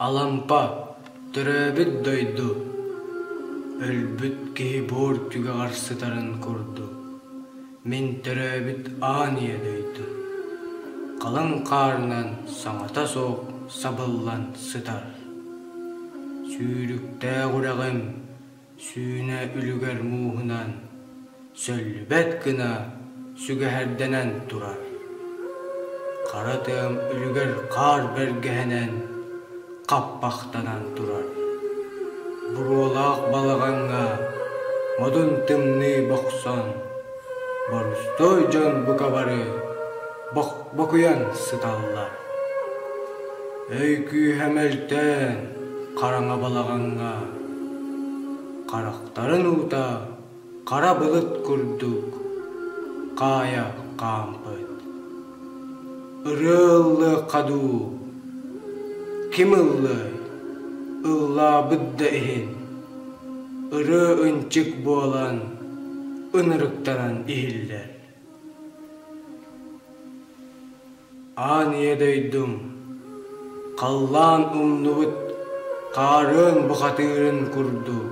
Алампа, төрөөбүт дойду, өлбүт киһи буор түгэҕэр сытарын курдук, мин төрөөбүт аан ийэ дойду, халыҥ хаарынан саҥата суох сабыллан сытар. Сүүрүктээх үрэҕим сүүнэ үлүгэр мууһунан сөллүбэт гына сүгэһэрдэнэн турар. Хара тыам үлүгэр хаар бэргэһэнэн хаппахтанан турар. Буруолаах балаҕаҥҥа модун тымныы бохсон, борустуой дьон бука бары бокуйан сыталлар. Өй күүһэ мөлтөөн хараҥа балаҕаҥҥа харахтарын уута хара былыт курдук хаайа хаампыт. Ырыа ыллыахха дуу, ким ыллыай, ыллаабыт да иһин, ырыа ынчык буолан ынырыктанан иһиллэр. Аан ийэ дойдум, халлаан умнубут хаарыан бухатыырын курдук,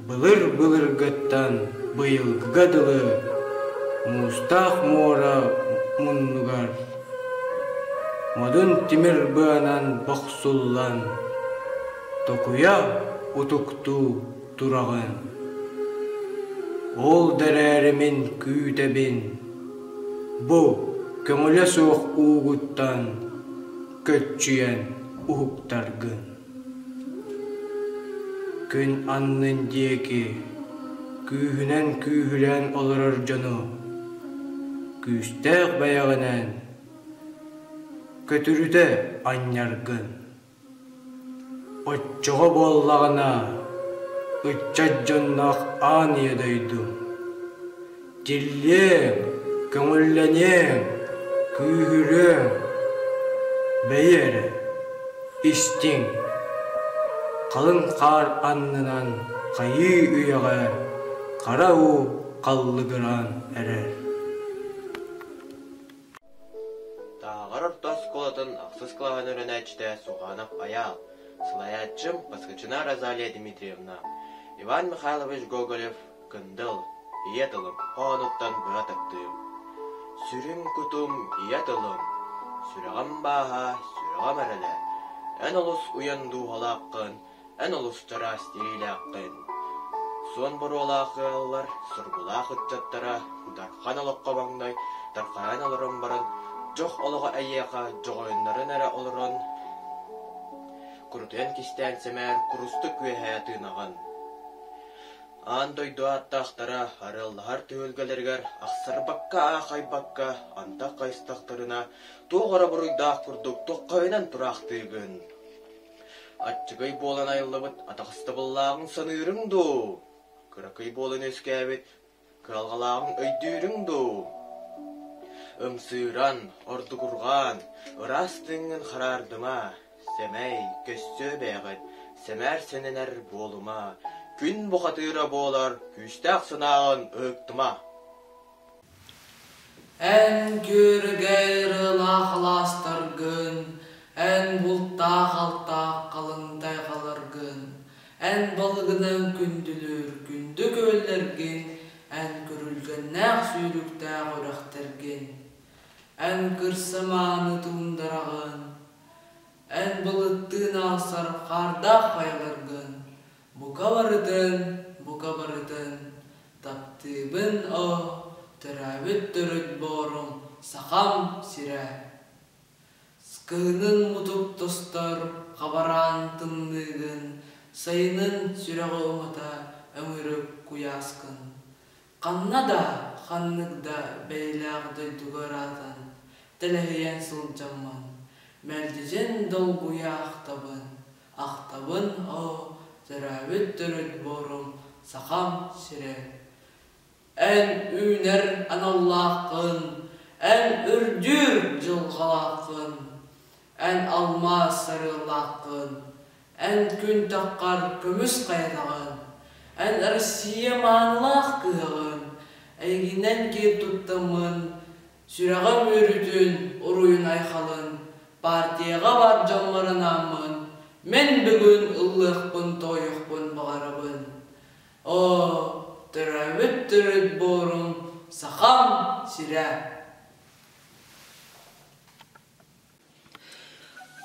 былыр-былыргыттан быйылгыга дылы муустаах муора муннугар модун тимир быанан бохсуллан, токуйа утуктуу тураҕын. Ол да эрээри мин күүтэбин, бу көҥүлэ суох уугуттан көччүйэн уһуктаргын. Күн аннын диэки күүһүнэн күүһүлээн олорор дьону күүстээх бэйэҕинэн көтүрүтэ анньаргын. Оччоҕо буоллаҕына, ыччат дьонноох аан ийэ дойду тиллиэҥ, көҥүллэниэҥ, күүһүрүөҥ, бэйи эрэ, истиҥ, халыҥ хаар аннынан хайыы үйэҕэ хара уу халлыгыраан эрэр. Тааҕар орто оскуолатын ахсыс кылааһын үөрэнээччитэ Суханов Айаал, салайааччым Поскачина Розалия Дмитриевна, Иван Михайлович Гоголев «Кындыл, ийэ тылым» хоһоонуттан быһа тардыым. Сүрүм-кутум ийэ тылым, сүрэҕим бааһа, сүрэҕим эрэлэ, эн олус уйан дууһалааххын, Эн олус чараас тириилээххин. Суон боруолаах ыаллар соргулаах ыччаттара Дархан олоххо маҥнай тархайан олорон баран, дьох олоҕо эйиэхэ дьоҕойуннаран эрэ олорон, курутуйан кистээн сэмээр курустук үөһээ тыынаҕын. Аан дойду ааттаахтара арыаллаһар түһүлгэлэригэр ахсарбакка-аахайбакка антах хайыстахтарына, туох эрэ буруйдаах курдук туххайынан тураахтыыгын. Аччыгый буолан айыллыбыт атаҕастабыллааҕыҥ саныырыҥ дуу, кыракый буолан үөскээбит кыһалҕалааҕыҥ өйдүүрүҥ дуу? Ымсыыран, ордугурҕаан, ыраас тыыҥҥын хараардыма, сэмэй, көссүө бэйэҕит, сэмээр сэнэнэр буолума, күн бухатыыра буолар күүстээх санааҕын ыһыктыма. Эн күөрэгэй ырыалаах алаастаргын, эн бултаах-алтаах халыҥ тайҕаларгын, эн балыгынан күндүлүүр күндү күөллэргин, эн күрүлгэннээх сүүрүктээх үрэхтэргин, эн кырса мааны туундараҕын, эн былыттыын аалсар хаардаах хайаларгын, Бука барытын, бука барытын таптыыбын оо, төрөөбүт төрүт буорум Сахам сирэ. Кыһынын мутук тостор хабараан тымныыгын, сайынын сүрэҕи умата өҥүрүк куйааскын. Ханна да, ханнык да бэйэлээх дойдуга ыраатан, тэлэһийэн сылдьаммын, мэлдьитин долгуйа ахтабын, Ахтабын оо, төрөөбүт төрүт буорум Сахам сирэ. Эн үүнэр аналлааххын, эн үрдүүр дьылҕалааххын, эн алмаас сарыаллааххын, эн күн таххар көмүс хайатаҕын, эн Россия маанылаах кыһаҕын, эйигинэн киэн туттаммын, сүрэҕим үөрүүтүн, уруйун-айхалын. Партияҕа бар дьоммор анааммын, мин бүгүн ыллыахпын-туойуохпун баҕарабын. Оо, төрөөбүт төрүт буорум Сахам сирэ!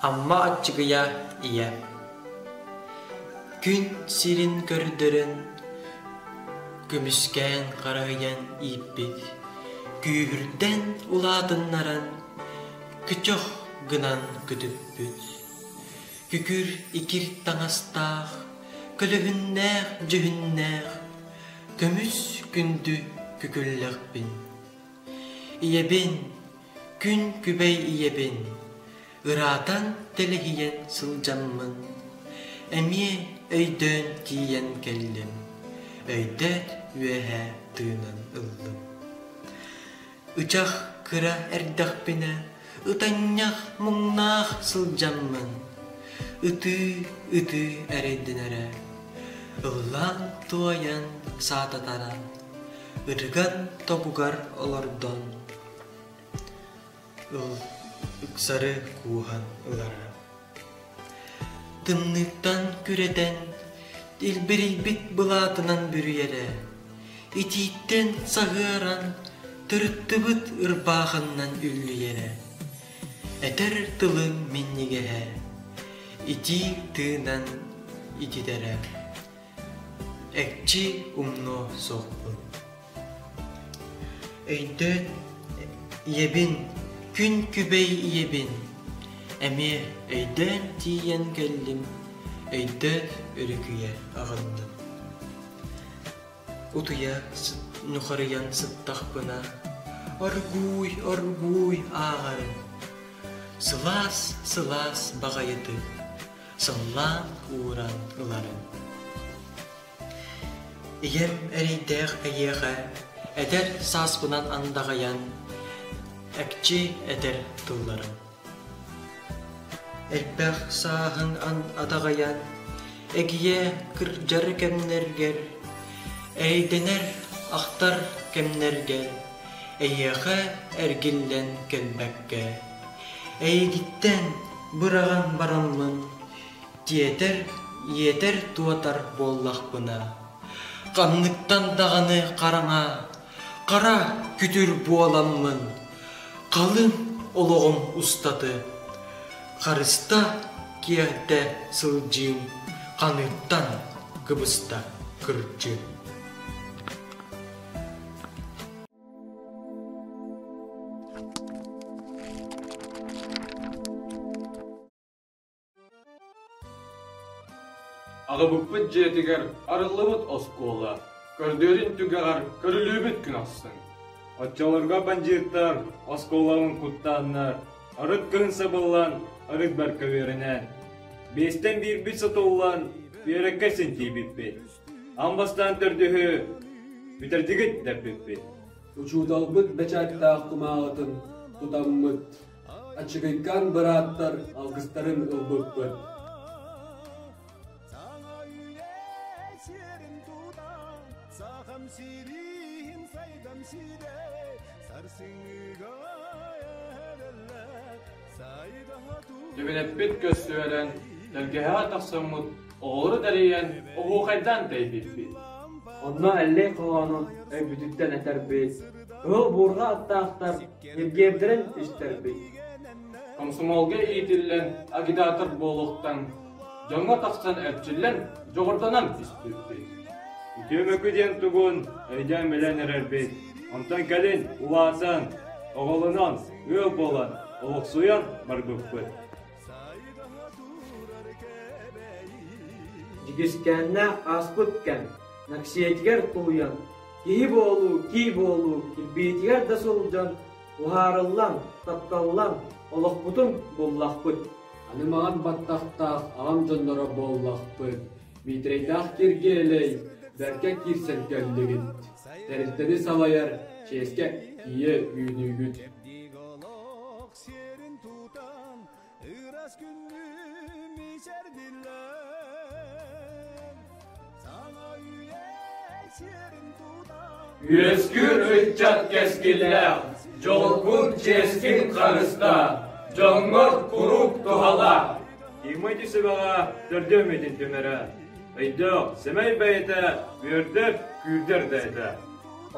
Амма аччыгыйа ийэ Күн сирин көрдөрөн, көмүскээн харыһыйан ииппит, күүһүрдэн улаатыннаран, көчөх гынан көтүппүт. Күкүр икир таҥастаах, көлөһүннээх дьүһүннээх, көмүс күндү күкүллэхпин. Ийэбин, күн күбэй ийэбин, ыраатан тэлэһийэн сылдьаммын, эмиэ өйдөөн тиийэн кэллим, өйдөөт үөһэ тыынан ыллым. Ычах кыра эрдэхпинэ ытанньах муҥнаах сылдьаммын, ытыы-ытыы эрэйдэнэрэ, ыллаан-туойан саататара, ырыган тобугар олордон ыл ыксары кууһан ылара. Тымныыттан күрэтэн, илбирийбит былаатынан бүрүйэрэ, итииттэн саһыаран, тырыттыбыт ырбаахыннан үллүйэрэ. Этэр тылыҥ минньигэһэ, итии тыынан ититэрэ. Экчи умнуо суохпун. Өйдөөн ийэбин, күн күбэй ийэбин, эмиэ өйдөөн тиийэн кэллим, өйдөөн өрүкүйэ аҕынным. Утуйа нухарыйан сыттахпына, оргууй, оргууй ааҕарым. Сылаас, сылаас баҕайытык сыллаан ууран ыларым. Ийэм эрэйдээх эйиэхэ эдэр сааспынан андаҕайан экчи этэр тылларым. Элбэх сааһын адаҕайан эгийэ кырдьар кэмнэргэр, эрэйдэнэр ахтар кэмнэргэр эйиэхэ эргиллэн кэлбэккэ, эйигиттэн быраҕан бараммын Тиэтэр, иэтэр-туотар буоллахпына, ханныктан даҕаны хараҥа, хара күтүр буоламмын, халыҥ олоҕум устаты харыста киэрдэ сылдьыым ханыыттан кыбыста кырдьыы. Аҕабыппыт дьиэтигэр арыллыбыт оскуола, көрдүөрүн түгэҕэр көрүлүүбүт күн ахсын. Оччолорго бандьыыттар оскуолаларын куттааннар, арыт кыһын сабыллан, арыт бэркэ үөрэнэн, биэстэн биирбит сотуллан, үөрэккэ син тиийбиппит. Аан бастаан төрдүһү бүтэрдигит дэппиппит. Учууталбыт бэчээттээх кумааҕытын тутаммыт, Аччыгыйкаан бырааттар алгыстарын ылбыппыт. Түбүнэппит көссүөрэн, тэлгэһэҕэ тахсаммыт оҕолору тэрийэн, оһуохайдаан тэйбиппит. Онно Эллэй хоһоонун өйбүтүттэн этэрбит, Ыал буурҕа аттаахтар ньиргиэрдэрин истэрбит. Комсомолга иитиллэн агитатор буолуохтан, дьоҥҥо тахсан эрчиллэн, дьоҕурданан испиппит. Үтүө мөкү диэн тугун өйдөөн билэн эрэрбит. Онтон кэлин улаатан, оҕолонон, ыал буолан, олохсуйан барбыппыт. Дьүгүскээннээх ааспыт кэм, Наксиэтигэр тулуйан, киһи буолуу, кии буолуу кирбиитигэр да сылдьан, уһаарыллан, тапталлан, олохпутун буллахпыт. Аны маҕан баттахтаах аҕам дьонноро буоллахпыт. Миитэрэйдээх Киргиэлэй бэркэ киирсэн кэллигит. Тэрилтэни салайар чиэскэ тиийэ үүнүүгүт. Ырас күннүм мичэрдиллэн, Саҥа үйэ сиэрин тутан. Үөскүүр ыччат кэскиллээх, дьолгун, чиэскин харыстаа. Дьоҥҥор куруук туһалаа. Тимой сүбэҕэ төрдүө митин түмэрэ. Өйдөөх, сэмэй бэйэтэ, үөрдэр, күүрдэр да этэ.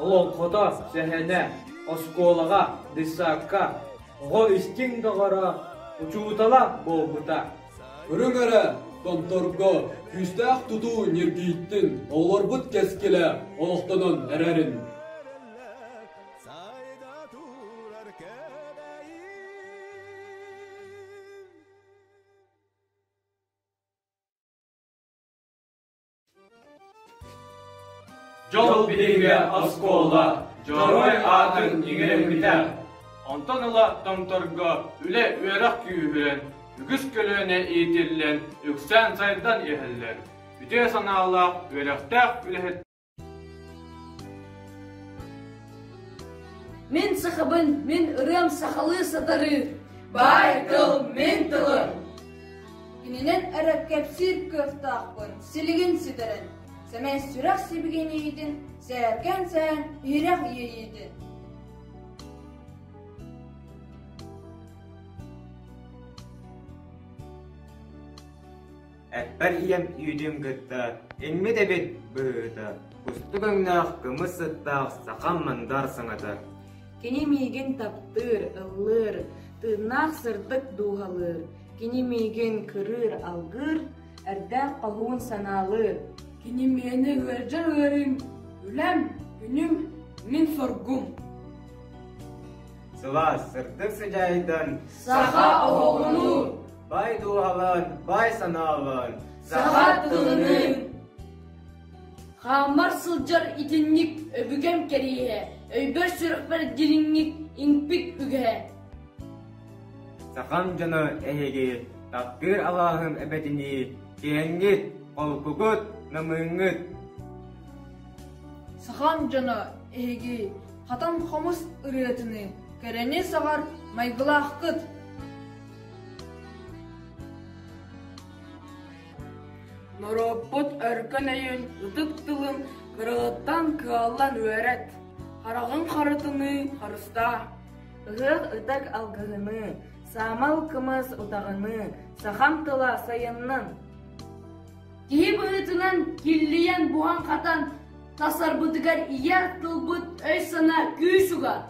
Олоҥхото, сэһэнэ, оскуолаҕа, десакка оҕо истиҥ доҕоро, учуутала буолбута. Көрүҥ эрэ, томторго күүстээх тутуу ньиргийдин, оҕолорбут кэскилэ олохтонон эрэрин. Дьол биһигэ оскуола Дьоруой аатын иҥэриммитэ. Онтон ыла Томторго үлэ-үөрэх күүһүрэн, үгүс көлүөнэ иитиллэн, үксээн-сайдан иһэллэр. Үтүө санаалаах, үөрэхтээх үлэһит Мин сахабын, мин ырыам сахалыы сатарыыр. Баай тыл мин тылым. Кининэн эрэ кэпсиир кыахтаахпын, силигин ситэрэн, сэмэй сүрэх сибигинийиитин, сээркээн сэһэн иһирэх иэйиитин. Эппэр ийэм үүтүн кытта иҥмит эбит быһыыта, кустук өҥнөөх кымыс сыттаах сахам мандар саҥата. Кини миигин таптыыр, ыллыыр, тыыннаах сырдык дууһалыыр, кини миигин кырыыр, алгыыр, эрдээх хоһуун санаалыыр. Кини миэнэ ыалдьар ыарыым, үлэм, күнүм, мин соргум. Сылаас, сырдык сыдьаайдан Саха оһоҕунуу Баай дууһалаан, баай санаалаан Саха тылыныы Хааммар сылдьар итинник өбүгэм кэриэһэ, өйбөр-сүрэхпэр дириҥник иҥпит үгэһэ. Сахам дьоно эһиги таптыыр алааһым эбэтинии киэҥҥит, холкугут, намыыҥҥыт. Сахам дьоно эһиги хатан хомус ырыатыныы кэрэни саҕар майгылааххыт. Норуоппут өркөн өйүн, ытык тылын кыралыттан кыаллан үөрэт, хараҕын харытыныы харыстаа. Ыһыах ытык алгыһыныы, саамал кымыс утаҕыныы, сахам тыла сайыннын! Киһи быһыытынан киллийэн буһан-хатан тасарбытыгар ийэ тылбыт өй-санаа күүс угар.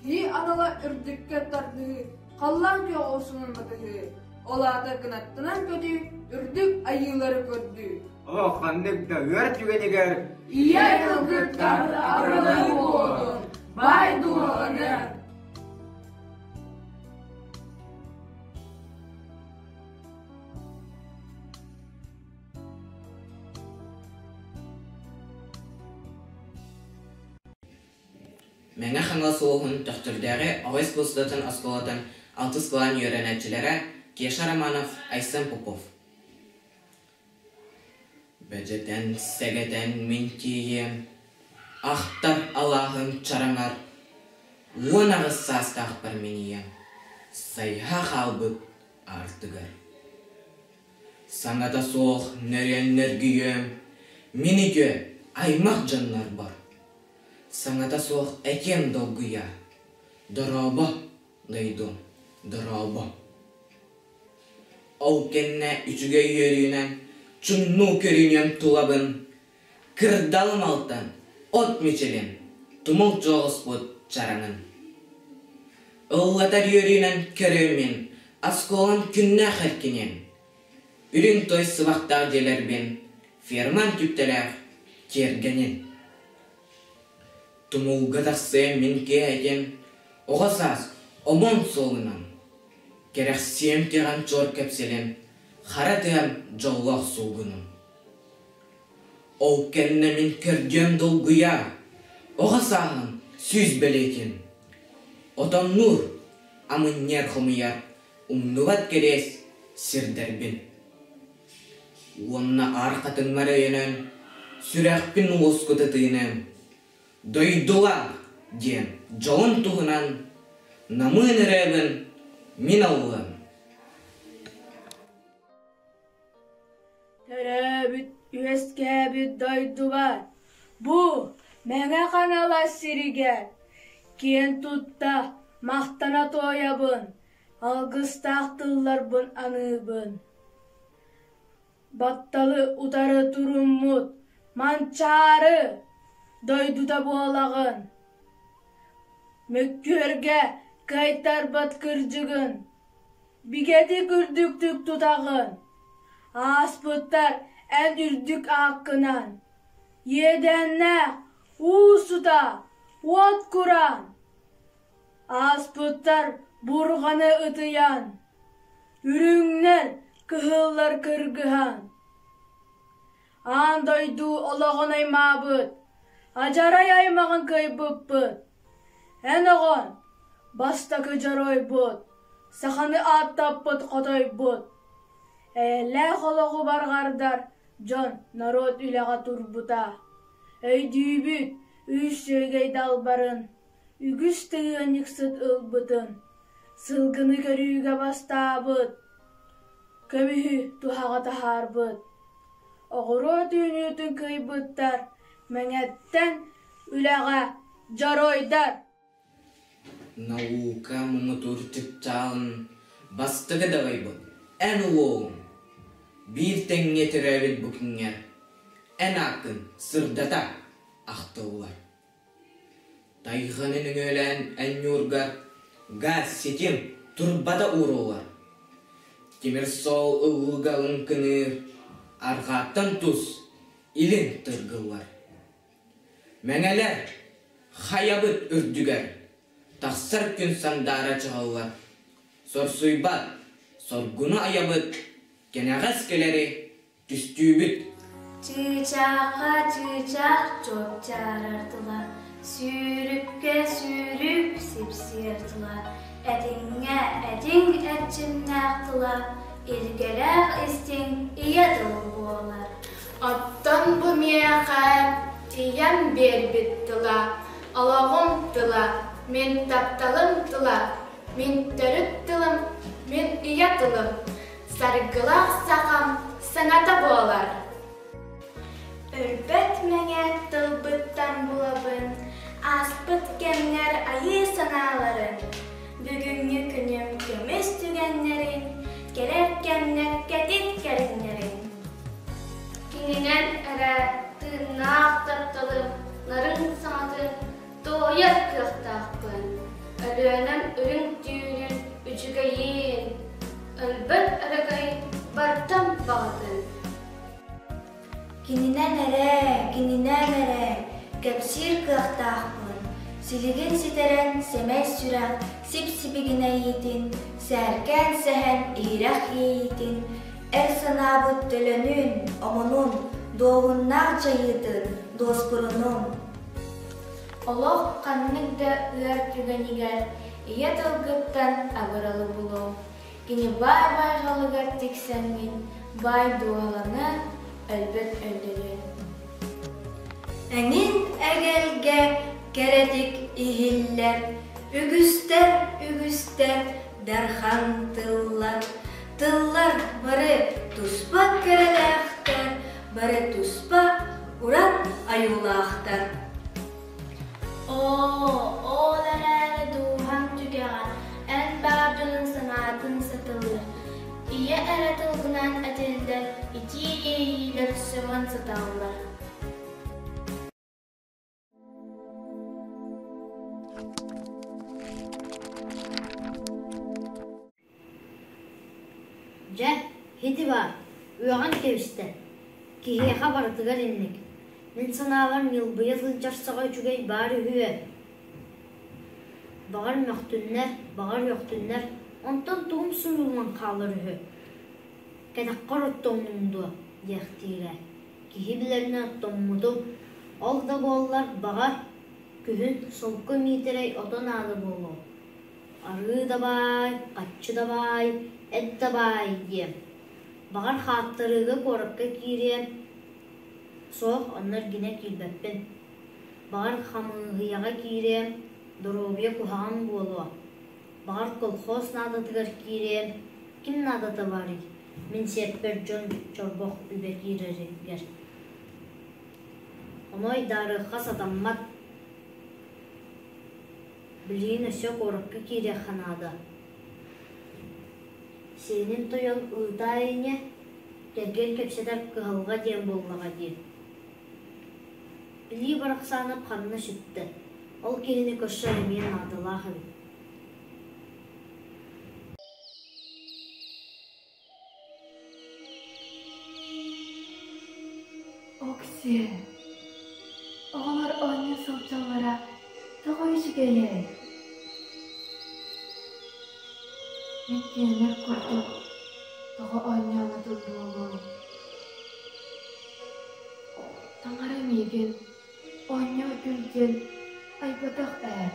Киһи анала үрдүккэ тардыһыы, халлаан күөх оҕусунан батыһыы, ол аата кынаттанан көтүү, үрдүк айыылары көрдүү. Олох ханнык да ыар түгэнигэр Ийэ тылгыттан арылыы буолун, баай дууһаланы. Мэҥэ Хаҥалас улууһун Төхтүрдээҕи оҕо искусствотын оскуолатын алтыс кылаан үөрэнээччилэрэ Кеша Романов, Айсен Попов. Бэдьэтэн, сэгэтэн мин тиийиэм, ахтар алааһым чараҥар, 18 саастаахпар мин ийэм, сайыһа хаалбыт аартыгар. Саҥата суох нөрүөн нөргүйүөм, мин үтүө аймах дьоннорбор. Саҥата суох этиэм долгуйа, дорообо, дойдум, дорообо. Ол кэннэ үчүгэй үөрүүнэн чуҥнуу көрүнүөм тулабын, кырдалым алтан, от мичилин, тумул дьоҕуспут чараҥын. Ыллатар үөрүүнэн көрүөм мин оскуолам күннээх эркинин, үрүҥ той сыбахтаах дьиэлэрбин, ферман түптэлээх тиэргэнин. Тумулга тахсыам мин киэһэтин, оҕо саас омун суолунан, кэрэхсиэм тиҕэн чуор кэпсэлин, хара тыам дьоллоох суугунун. Ол кэннэ мин көрдүөм долгуйа, оҕо сааһым сүүс бэлиэтин. Отоннуур, амынньыар хомуйар, умнубат кэриэс сирдэрбин. Уонна аар хатыҥмар өйөнөн, сүрэхпин уоскута тыыныам. Дойдулаах диэн дьолун туһунан намыын ырыабын мин ыллым. Төрөөбүт, үөскээбит дойдубар, бу Мэҥэ Хаҥалас сиригэр киэн тутта, махтана туойабын. Алгыстаах тылларбын аныыбын. Батталы утары туруммут Манчаары дойдута буолаҕын. Мөккүөргэ кыайтарбат кырдьыгын бигэтик үрдүктүк тутаҕын. Ааспыттар эн үрдүк ааккынан иэдээннээх уу сута уот кураан Ааспыттар бурҕаны ытыйан, үрүҥнэр, кыһыллар кыргыһан, аан дойду олоҕун аймаабыт, адьарай аймаҕын кыайбыппыт. Эн оҕон, бастакы дьоруойбут, саханы ааттаппыт хотойбут. Эйэлээх олоҕу барҕардар дьон, норуот үлэҕэ турбута. Өйдүүбүт, үс сүөгэй далбарын, үгүс тыынньыксыт ылбытын, сылгыны көрүүгэ бастаабыт, көмүһү туһаҕа таһаарбыт, оҕуруот үүнүүтүн кыайбыттар Мэҥэттэн үлэҕэ дьоруойдар! Наука муҥутуур чыпчаалын бастакы дабайбыт эн уолуҥ, биир тэҥҥэ төрөөбүт бу күҥҥэ эн ааккын сырдата ахтыллар. Тайҕаны нөҥүөлээн анньуурга газ ситим турбата ууруллар. Тимир суол ыллыга лыҥкыныыр, арҕааттан тус, илин тыргыллар. Мэҥэлэр хайабыт үрдүгэр тахсар күн сандаара чаҕыллар. Сорсуйбат, соргуну айабыт, кэнэҕэс кэлэри Түстүүбүт. Чыычаахха чыычаах чуопчаарар тыла, сүүрүккэ сүүрүк сипсиэр тыла, этиҥҥэ этиҥ эрчимнээх тыла, илгэлээх истиҥ ийэ тыл буолар. Оттон бу миэхэ ийэм биэрбит тыла, олоҕум тыла, мин тапталым тыла, мин төрүт тылым, мин ийэ тылым. Саргылаах сахам саҥата буолар. Өлбөт мэҥэ тылбыттан булабын, ааспыт кэмҥэр айыы санааларын, бүгүҥҥү күнүм көмүс түгэннэрин, кэлэр кэмҥэр кэтит кэриҥнэрин. Кининэн эрэ тыыннаах тапталым нарын саҥатын туойар кыахтаахпын. Өлүөнэм үрүҥ түүнүн үчүгэйин, өлбөт өрөгөй бардам баҕатын. Кининэн эрэ, кининэн эрэ кэпсиир кыахтаахпын, силигин ситэрэн сэмэй сүрэх сип-сибигинэйиитин, сээркээн сэһэн иһирэх иэйиитин, эр санаабыт төлөнүн, омунун, дуоһуннаах дьайыытын, дуоспурунун. Олох ханнык да ыар түгэнигэр ийэ тылгыттан абыралы булуоҥ. Кини баай байҕалыгар тиксэҥҥин баай дууһаланыаҥ, өлбөт өйдөнүөҥ. Эҥин эгэлгэ кэрэтик иһиллэр, үгүстэр үгүстэр дархан тыллар, тыллар бары туспа кэрэлээхтэр, бары туспа уран айуулаахтар. Оо, ол эрээри дууһаҥ түгэҕэр эн баар дьонун санаатын сатылыыр, ийэ эрэ тылгынан этиллэр итии иэйиилэр сөҥөн сыталлар. Дьэ, ити баар, үөҕэн кэбистэ. Киһиэхэ барытыгар инник. Мин санаабар ньылбыйа сылдьар саҕа үчүгэй баар үһүө. Баҕар мөхтүннэр, баҕар үөхтүннэр, онтон тугум суруйуллан хаалар үһү. Кэтэххэр оттомнуҥ дуо диэхтиирэ. Киһи билэринэн оттоммутум. Ол да буоллар, баҕар, күһүн солко Миитэрэй ото наада буолуо. Арыы да баай, хаччы да баай, эт да баай диэм. Баҕар хааттарыыга куоракка киириэм, суох онно эргинэ киирбэппин. Баҕар хамыыһыйаҕа киириэм, доруобуйа куһаҕан буолуо. Баҕар колхоз наадатыгар киириэм, ким наадата баарый, мин сиэппэр дьон чорбох үбэ киирэригэр. Ону айдаарыахха сатаммат. Билигин өссө куоракка киириэххэ наада. Сиэнин тойон ыытаа ини, кэргэн кэпсэтэр кыһалҕа диэн буоллаҕа дии. Илии Барахсаанап ханна сүттэ, ол киһини көрсөр эмиэ наадалаах эбит. Оксиэ, оҕолор оонньуу сылдьаллара тоҕо үчүгэйэй? Мин кинилэр курдук тоҕо оонньооботум буолуой? Таҥара миигин оонньоо күл диэн айбатах ээ,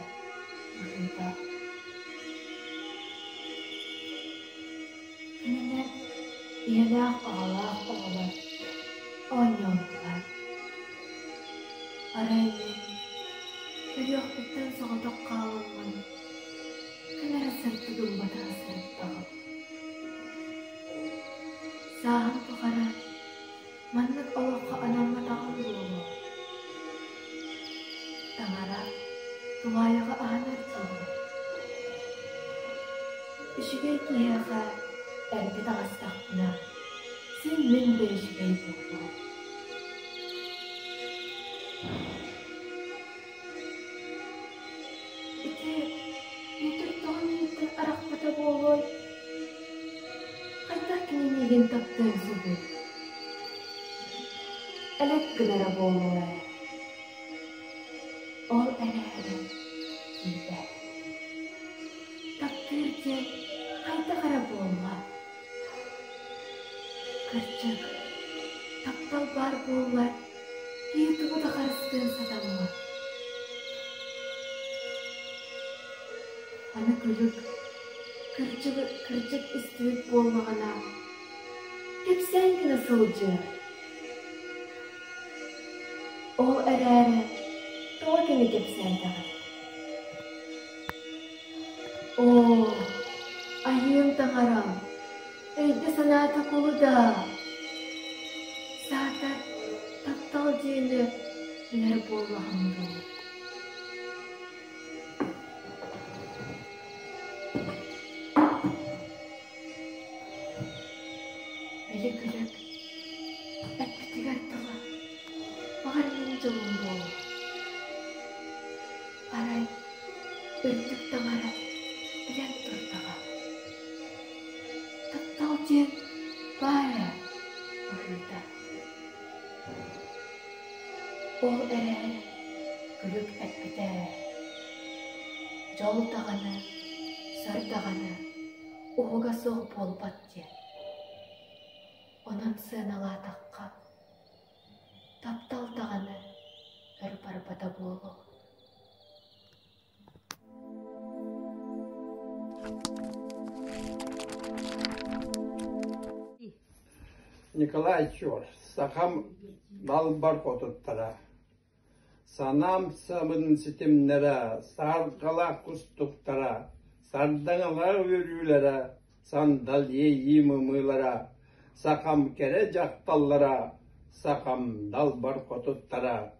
быһыыта. Кинилэр ийэлээх аҕалаах оҕолор оонньоотулар. Арай мин төрүөхпүттэн соҕотох хаалыммын, күн эрэ сырдыгын батыһа сырыттаҕым. Сааһым тухары маннык олоххо анамматаҕым буолуо. Таҥара тулаайаҕы аһынар дииллэр. Үчүгэй киһиэхэ эргэ таҕыстахпына, син мин да үчүгэй буолуом. Ити Бүөтүр тоҕо миигиттэн арахпата буолуой? Хайдах кини миигин таптыан сөбүй? Элэк гынара буолуо ээ. Ол эрээри тиийбэт. Таптыыр диэн хайдах эрэ буолла. Кырдьык, таптал баар буоллар, киһи тугу да харыстыан сатаммат. Аны күлүк, кырдьык, кырдьык истибит буоллаҕына, кэпсээн гына сылдьыа. Ол эрээри тоҕо кини кэпсээтэҕэй? Оо, айыым таҥарам, өйдө-санаата кулу даа! Саатар таптал диэни билэр буоллаҕым дуу? Били күлүк эппитигэр дылы, баҕар мин дьолум буолуо. Арай үрдүк таҥара билэн турдаҕа. Таптал диэн баар ээ, быһыыта. Ол эрээри күлүк эппитэ ээ, дьол даҕаны, сор даҕаны уһуга суох буолбат диэн. Онон сыаналаатахха, таптал даҕаны өр барбата буолуо. Николай Чуор, сахам далбар хотуттара. Санаам самын ситимнэрэ, сааргалаах кустуктара, сардаҥалаах үөрүүлэрэ, сандал иэйиим ымыылара, сахам кэрэ дьахталлара, сахам далбар хотуттара.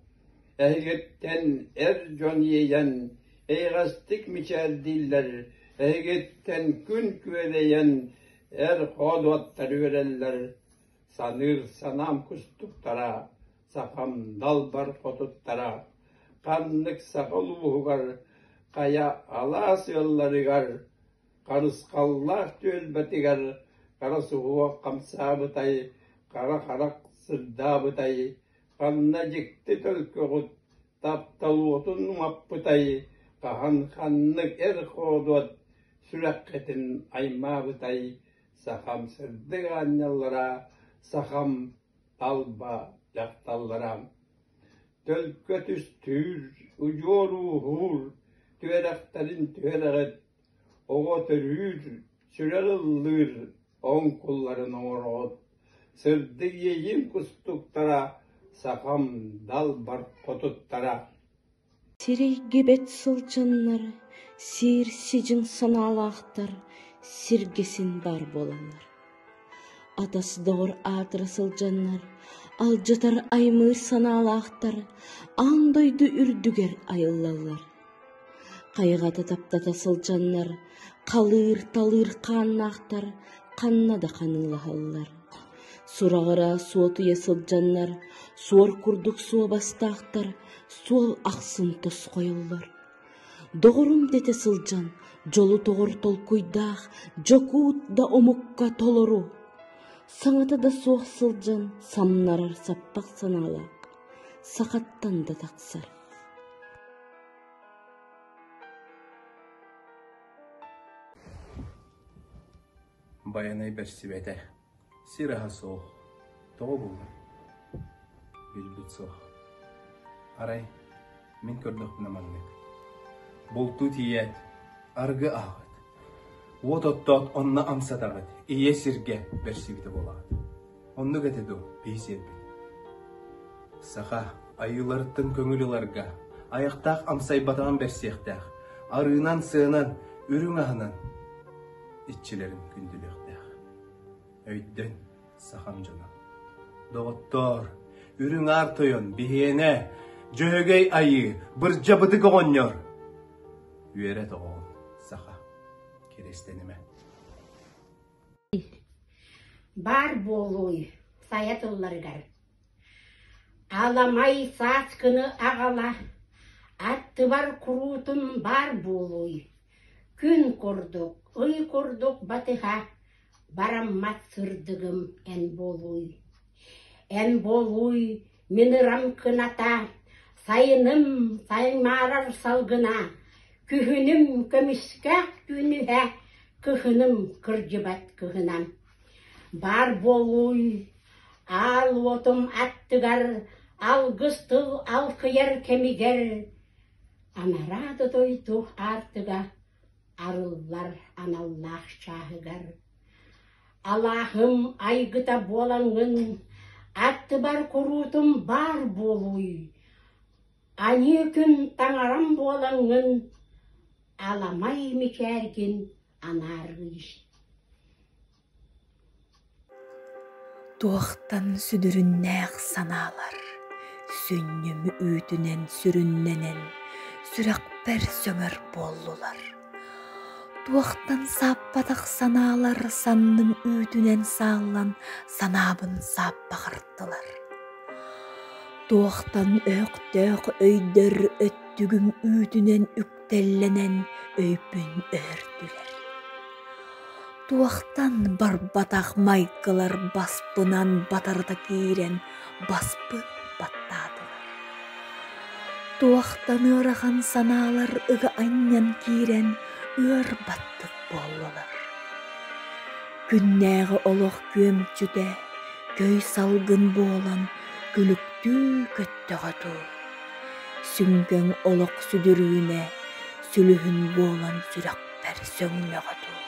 Эһигиттэн эр дьон иэйэн, эйэҕэстик мичээрдииллэр, эһигиттэн күн күөрэйэн, эр хоодуоттар үөрэллэр, саныыр санаам кустуктара, сахам далбар хотуттара, ханнык саха улууһугар, хайа алаас ыалларыгар, харысхаллаах түөлбэтигэр хара суһуох хамсаабытай, хара харах сырдаабытай, ханна дьикти төлкөҕүт таптал уотун умаппытай, хаһан ханнык эр хоодуот сүрэххитин аймаабытай, сахам сырдык аанньаллара, сахам талба дьахталлара. Төлкө түстүүр, удьуор ууһуур, түөрэхтэрин түөрэҕит, оҕо төрүүр, сүрэх ыллыыр оҥкулларын оҥороҕут. Сырдык иэйиим кустуктара, сахам далбар хотуттара. Сирэйгэ бэт сылдьаннар, сиир сидьиҥ санаалаахтар сиргэ син баар буолаллар. Атас доҕор аатыра сылдьаннар, алдьатар аймыыр санаалаахтар аан дойду үрдүгэр айыллаллар. Хайҕата таптата сылдьаннар, халыыр-талыыр хааннаахтар. ханна да ханыылаһаллар. Сураҕыра суотуйа сылдьаннар, суор курдук суобастаахтар суол ахсын тосхойоллор. Доҕорум дэтэ сылдьан, дьолу тоҕор толкуйдаах дьокуут да омукка толору. Саҥата да суох сылдьан самнарар саппах санаалаах, сахаттан да тахсар. Байанай бэрсибэтэ, сир аһа суох, тоҕо буолуой? Билбит суох. Арай, мин көрдөхпүнэ маннык. Бултуу тиийээт, аргы аһаҕыт. Уот оттоот онно амсатаҕыт, ийэ сиргэ бэрсибитэ буолаҕыт. Оннук этэ дуо, биһи сиэрбит? Саха айыыларыттан көҥүл ыларга, айахтаах амсайбатаҕын бэрсиэхтээх, арыынан-сыанан, үрүҥ аһынан иччилэрин күндүлүөхтээх. Өйдөн, сахам дьоно. Доҕоттоор, үрүҥ аар тойон, биһиэнэ, Дьөһөгөй айыы, бырдьа бытык оҕонньор! Үөрэ тоҕоҕун, саха, киристэнимэ. Баар буолууй сайа тылларыгар Аламай сааскыны аҕала, аттыбар куруутун баар буолууй, күн курдук, ый курдук батыһа, бараммат сырдыгым эн буолууй. Эн буолууй мин ырам кыната, сайыным саймаарар салгына, күһүнүм көмүскээх күнүһэ, кыһыным кырдьыбат кыһына. Баар буолууй аал уотум аттыгар алгыс тыл алкыйар кэмигэр анараа да дойду аартыга арыллар аналлаах чааһыгар. Алааһым айгыта буолаҥҥын, аттыбар куруутум баар буолууй, айыы күн таҥарам буолаҥҥын, аламай мичээргин анаарыый. Туохтан сүдүрүннээх санаалар сүнньүм үүтүнэн сүрүннэнэн сүрэхпэр сөҥөр буоллулар. Туохтан сааппатах санаалар санным үүтүнэн сааллан санаабын сааппаҕыртылар. Туохтан өһөхтөөх өйдөр өттүгүм үүтүнэн үктэллэнэн өйбүн өһөрдүлэр. Туохтан барбатах майгылар баспынан батарыта киирэн баспын баттаатылар. Туохтан ыарахан санаалар ыга анньан киирэн ыар баттык буоллулар. Күннээҕи олох күөмчүтэ көй салгын буолан күлүктүү көттөҕө дуу. Сүҥкэҥ олох сүдүрүүнэ сүлүһүн буолан сүрэхпэр сөҥнөҕө дуу.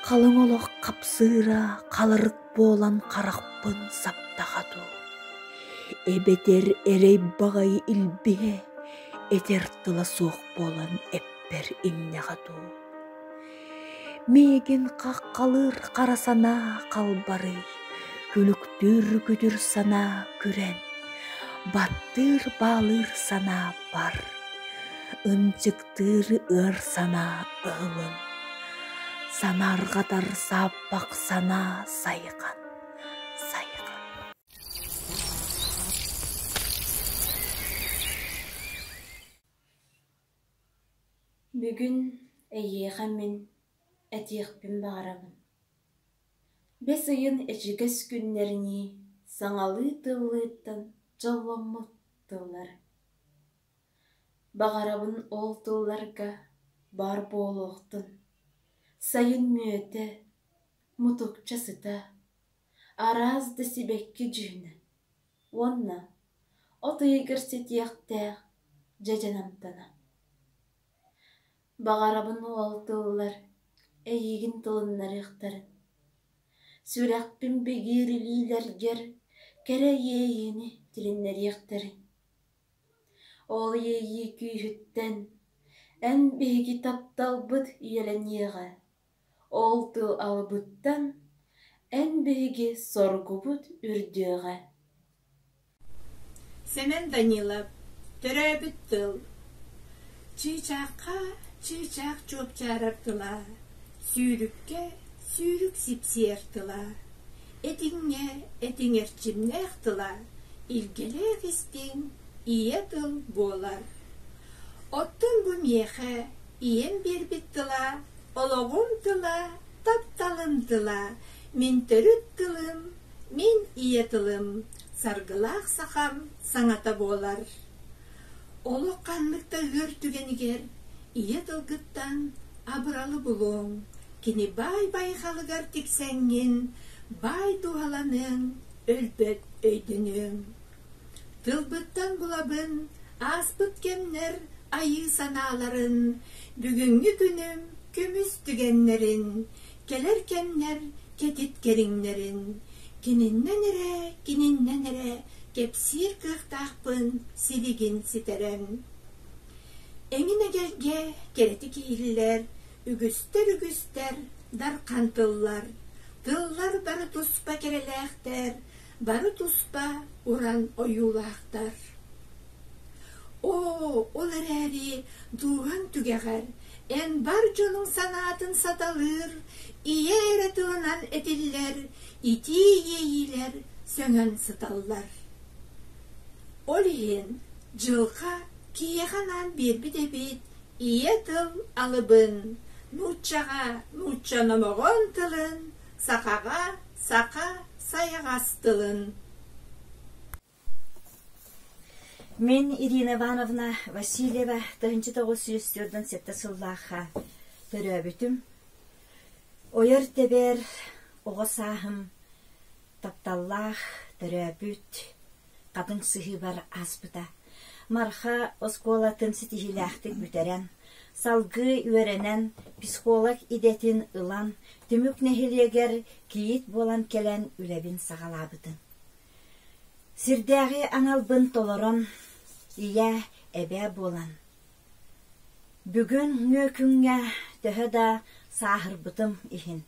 Халыҥ олох хапсыыра халарык буолан харахпын саптаҕа дуу. Эбэтэр эрэй баҕайы илбиһэ этэр тыла суох буолан эппэр иҥнэҕэ дуу. Миигин хаххалыыр хара санаа халбарый, күлүктүүр күтүр санаа күрэн, баттыыр баалыыр санаа бар, ынчыктыыр ыар санаа ыһылын, санаарҕатар сааппах санаа сайҕан, сайҕан. Бүгүн эйиэхэ мин этиэхпин баҕарабын: бэс ыйын ичигэс күннэринии саҥалыы тыллыыттан дьолломмут тыллары. Баҕарабын ол тылларга баар буолуохтун, сайын мүөтэ, мутукча сыта, араас да сибэкки дьүһүнэ уонна от ыйыгар ситиэхтээх дьэдьэн амтана. Баҕарабын уол тыллар эйигин тылыннарыахтарын, сүрэхпин бигиир илиилэргэр кэрэ иэйиини тилиннэриэхтэрин. Ол иэйии күүһүттэн эн биһиги тапталбыт үйэлэниэҕэ Ол тыл алыбыттан эн биһиги соргубут үрдүөҕэ Сэмэн Данилов Төрөөбүт тыл Чыычаахха чыычаах чуопчаарар тыла, сүүрүккэ сүүрүк сипсиэр тыла, этиҥҥэ этиҥ эрчимнээх тыла, илгэлээх истиҥ ийэ тыл буолар. Оттон бу миэхэ ийэм биэрбит тыла, олоҕум тыла, тапталым тыла, мин төрүт тылым, мин ийэ тылым, саргылаах сахам саҥата буолар. Олох ханнык да ыар түгэнигэр ийэ тылгыттан абыралы булуоҥ, кини баай байҕалыгар тиксэҥҥин баай дууһаланыаҥ, өлбөт өйдөнүөҥ. Тылбыттан булабын ааспыт кэмнэр айыы санааларын, бүгүҥҥү күнүм көмүс түгэннэрин, кэлэр кэмнэр кэтит кэриҥнэрин, кининнэн эрэ, кининнэн эрэ кэпсиир кыахтаахпын силигин ситэрэн. Эҥин эгэлгэ кэрэтик иһиллэр, үгүстэр-үгүстэр дархан тыллар, тыллар бары туспа кэрэлээхтэр, бары туспа уран ойуулаахтар. Оо, ол эрээри дууһаҥ түгэҕэр эн бар дьонуҥ санаатын саталыыр, ийэ эрэ тылынан этиллэр итии иэйиилэр сөҥөн сыталлар. Ол иһин дьылҕа киһиэхэ анаан биэрбит эбит ийэ тыл алыбын, нууччаҕа нуучча номоҕон тылын, сахаҕа саха сайаҕас тылын. Мин Ирина Ивановна Васильева 1947 сыллаахха төрөөбүтүм. Ойор-тэбэр оҕо сааһым тапталлаах төрөөбүт хатыҥ сыһыыбар ааспыта. Марха оскуолатын ситиһиилээхтик бүтэрэн, салгыы үөрэнэн, психолог идэтин ылан, Түмүк нэһилиэгэр кийиит буолан кэлэн үлэбин саҕалаабытым. Сирдээҕи аналбын толорон, ийэ, эбээ буолан, бүгүн күҥҥэ төһө да сааһырбытым иһин,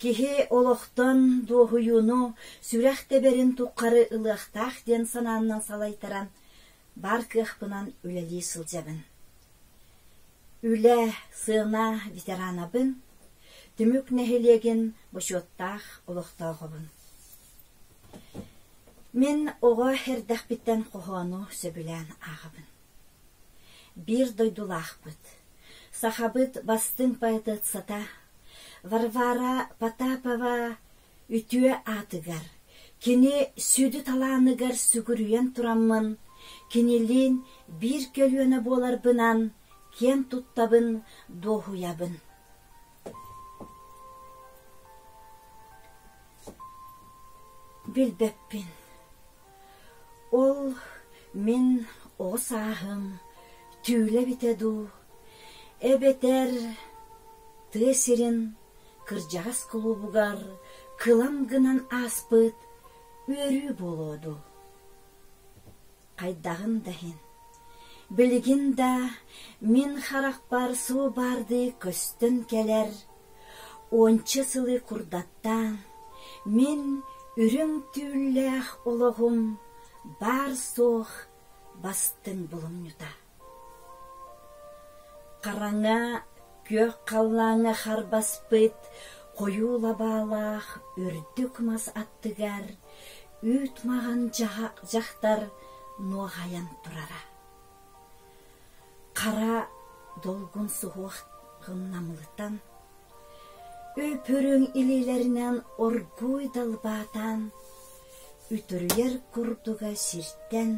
киһи олохтон дуоһуйууну сүрэх тэбэрин туххары ылыахтаах диэн санааннан салайтаран, баар кыахпынан үлэлии сылдьабын. Үлэ, сыана ветеранабын, Түмүк нэһилиэгин бочуоттаах олохтооҕобун. Мин оҕо эрдэхпиттэн хоһоону сөбүлээн ааҕабын. Биир дойдулаахпыт, сахабыт бастыҥ поэтессата Варвара Потапова үтүө аатыгар, кини сүдү талааныгар сүгүрүйэн тураммын, кинилиин биир көлүөнэ буоларбынан киэн туттабын, дуоһуйабын. Билбэппин. Ол мин оҕо сааһым түүлэ эбитэ дуу, эбэтэр тыа сирин кырдьаҕас кулуубугар кылам гынан ааспыт үөрүү буолуо дуу. Хайдаҕын да иһин, билигин да мин харахпар суу баардыы көстөн кэлэр, уонча сылы курдаттаан, мин үрүҥ түүллээх олоҕум баар-суох бастыҥ булумньута. Хараҥа күөх халлааҥҥа харбаспыт хойуу лабаалаах үрдүк мас аттыгар үүт маҕан дьахтар нуоҕайан турара. Хара долгун суһуох намылытан, үп-үрүҥ илиилэринэн оргууй далбаатаан, үтүрүйэр курдуга сиртэн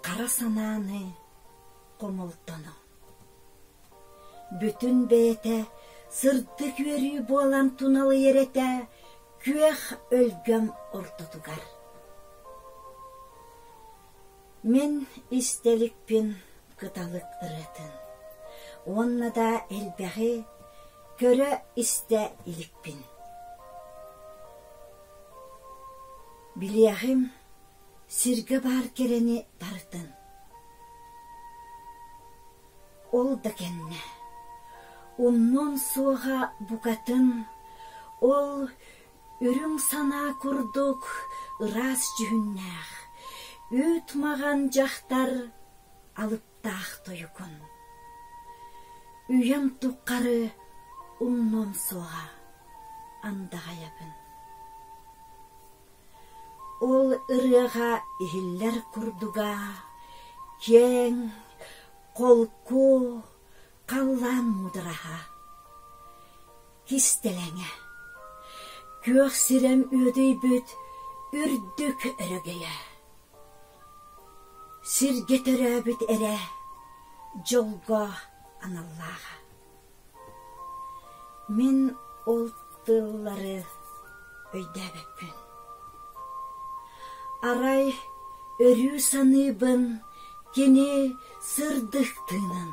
хара санааны хомолтону. Бүтүн бэйэтэ сырдык үөрүү буолан туналыйар этэ күөх өлгөм ортотугар. Мин истэликпин кыталык ырыатын уонна да элбэҕи көрө-истэ иликпин. Билиэҕим сиргэ баар кэрэни барытын. Ол да кэннэ умнуом суоҕа букатын ол үрүҥ санаа курдук ыраас дьүһүннээх, үүт маҕан дьахтар алыптаах тойугун. Үйэм тухары умнуом суоҕа. андаҕайабын. Ол ырыаҕа иһиллэр курдуга киэҥ, холку, халлаан муудараһа, кистэлэҥэ, күөх сирэм үөдүйбүт үрдүк өрөгөйө. Сиргэ төрөөбүт эрэ дьолго аналлааҕа. Мин ол тыллары өйдөөбөппүн. Арай өрүү саныыбын кини сырдык тыынын,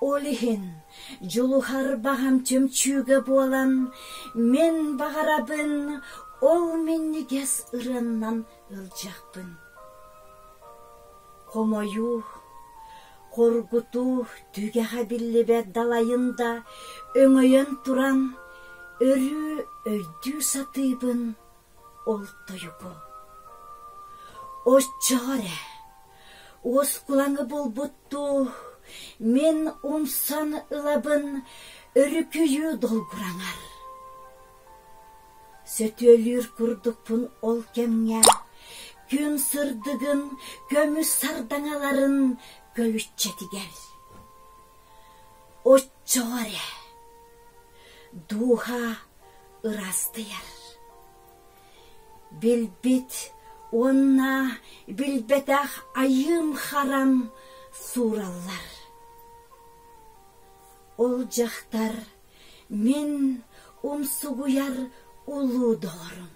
ол иһин дьулуһар баҕам чөмчүүгэ буолан, мин баҕарабын ол минньигэс ырыаннан ыалдьыахпын. Хомойуу, хоргутуу түгэҕэ биллибэт далайын да өҥөйөн туран өрүү өйдүү сатыыбын ол тойугу. Оччоҕо эрэ уоскулаҥы булбуттуу мин умсан ылабын өрүкүйүү долгураҥар. Сөтүөлүүр курдукпун ол кэмҥэ күн сырдыгын көмүс сардаҥаларын көлүччэтигэр. Оччоҕо эрэ дууһа ыраастыйар. Билбит уонна билбэтэх айыым-харам суураллар. Ол дьахтар Мин умсугуйар улуу доҕорум.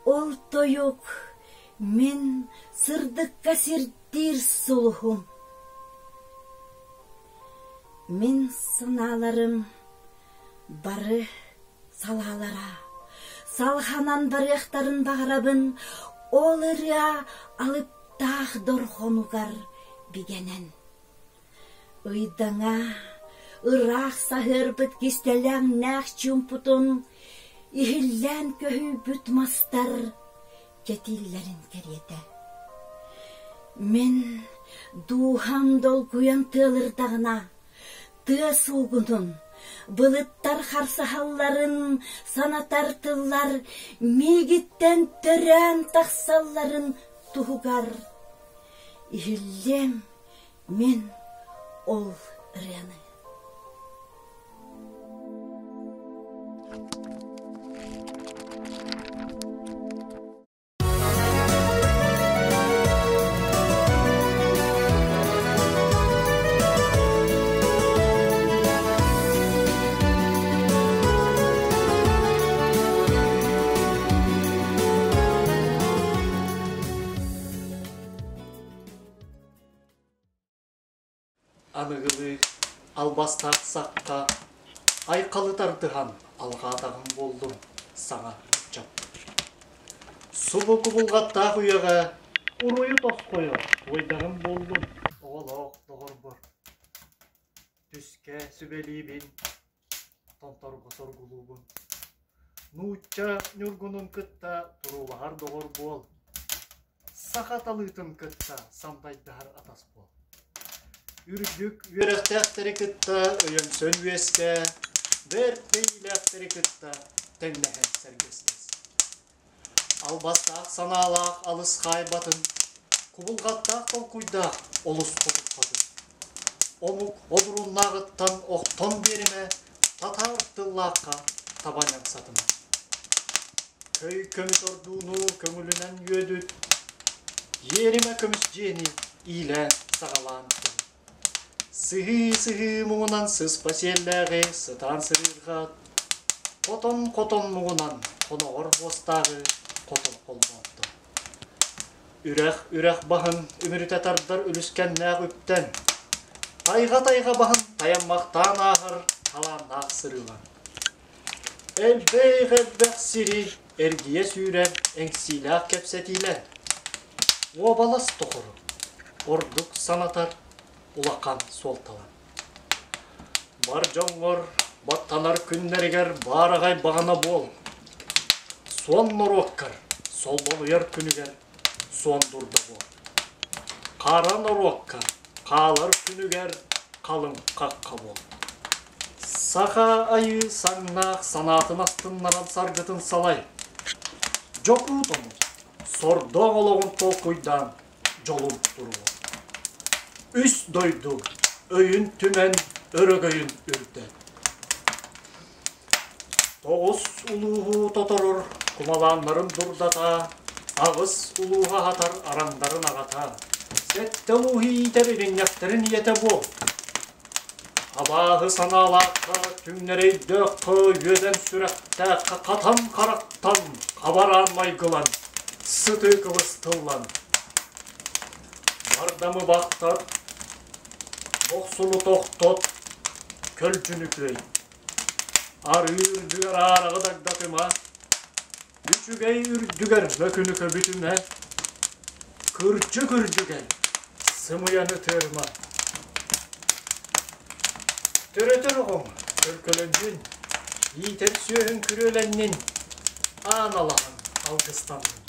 Ол тойук мин сырдыкка сирдиир сулуһум. Мин санааларым бары салаалара салҕанан барыахтарын баҕарабын, ол ырыа алыптаах дорҕонугар бигэнэн. Ыйдаҥа ыраах саһыарбыт кистэлэҥнээх чуумпутун иһиллээн көһүйбүт мастар кэтииллэрин кэриэтэ. Мин дууһам долгуйан тыалырдаҕына, тыа суугунун, былыттар харсаһалларын санатар тыллар миигиттэн төрөөн тахсалларын туһугар иһиллиэм Мин ол ырыаны Аныгылыы албастаах сахха айхалы тардыһан алҕаатаҕым буоллун саҥа ыччат. Субу кубулҕаттаах үйэҕэ уруйу тосхойо туойдаҕым буоллун оҕолоох доҕорбор. Түскэ сүбэлиибин, томторго соргулуубун. Нуучча ньургунун кытта туруулаһар доҕор буол. Саха талыытын кытта самдайдаһар атас буол. Үрдүк үөрэхтээхтэри кытта өйөнсөн үөскээ, бэрт тэйиилээхтэри кытта тэҥнэһэн сэргэстэс. Албастаах санаалаах алыс хаайбатын, кубулҕаттаах толкуйдаах олус хотуппатын. Омук одуруннааҕыттан охтон биэримэ, татаар тыллаахха табанан сатыма. Көй көмүс ордууну көҥүлүнэн үөдүт, иэримэ көмүс дьиэни иилээн-саҕалаан кэл. Сыһыы-сыһыы муҥунан сыспа сиэллээҕи сытаан сырыырҕат, хотон-хотон муҥунан хоноҕор буостааҕы хотон холбоотто. Үрэх-үрэх баһын үмүрүтэ тардар үлүскэннээх үптэн, тайҕа-тайҕа баһын тайаммахтаан ааһар талааннаах сырыылан. Элбэх-элбэх сири эргийэ сүүрэр эҥсиилээх кэпсэтиилэр, уобалас тухары ордук санатар улахан суолталар. Бар дьоҥҥор баттанар күннэригэр баараҕай баҕана буол, суон норуоккар солбонуйар күнүгэр суон дурда буол. Хара норуокка хаалар күнүгэр халыҥ хахха буол. Саха айыы саҥнаах санаатын астыннаран саргытын салай. Дьокуут омук сордоох олоҕун толкуйдаан дьолун туруо. Үс дойду өйүн түмэн өрөгөйүн үрдэт. Тоҕус улууһу тоторор кумалааннарын дурдата, аҕыс улууһу аһатар араҥдарын аҕата, сэттэ улууһу иитэр иринньэхтэрин ийэтэ буол. Абааһы санаалаахха, түҥнэрэйдэөххө, үөдэн сүрэхтээххэ хатан харахтан, хабараан майгылан, сытыы кыбыстыллан. Бардамы бахтат, бохсуну тохтот, көлдьүнү күөй. Арыы үрдүгэр аараҕы дагдатыма, үчүгэй үрдүгэр мөкүнү көбүтүмэ, кырдьык үрдүгэр сымыйаны тыырма. Төрөтөр оҕоҥ төлкөлөннүн, иитэр сүөһүҥ күрүөлэннин, аан алаһан алгыстаннын.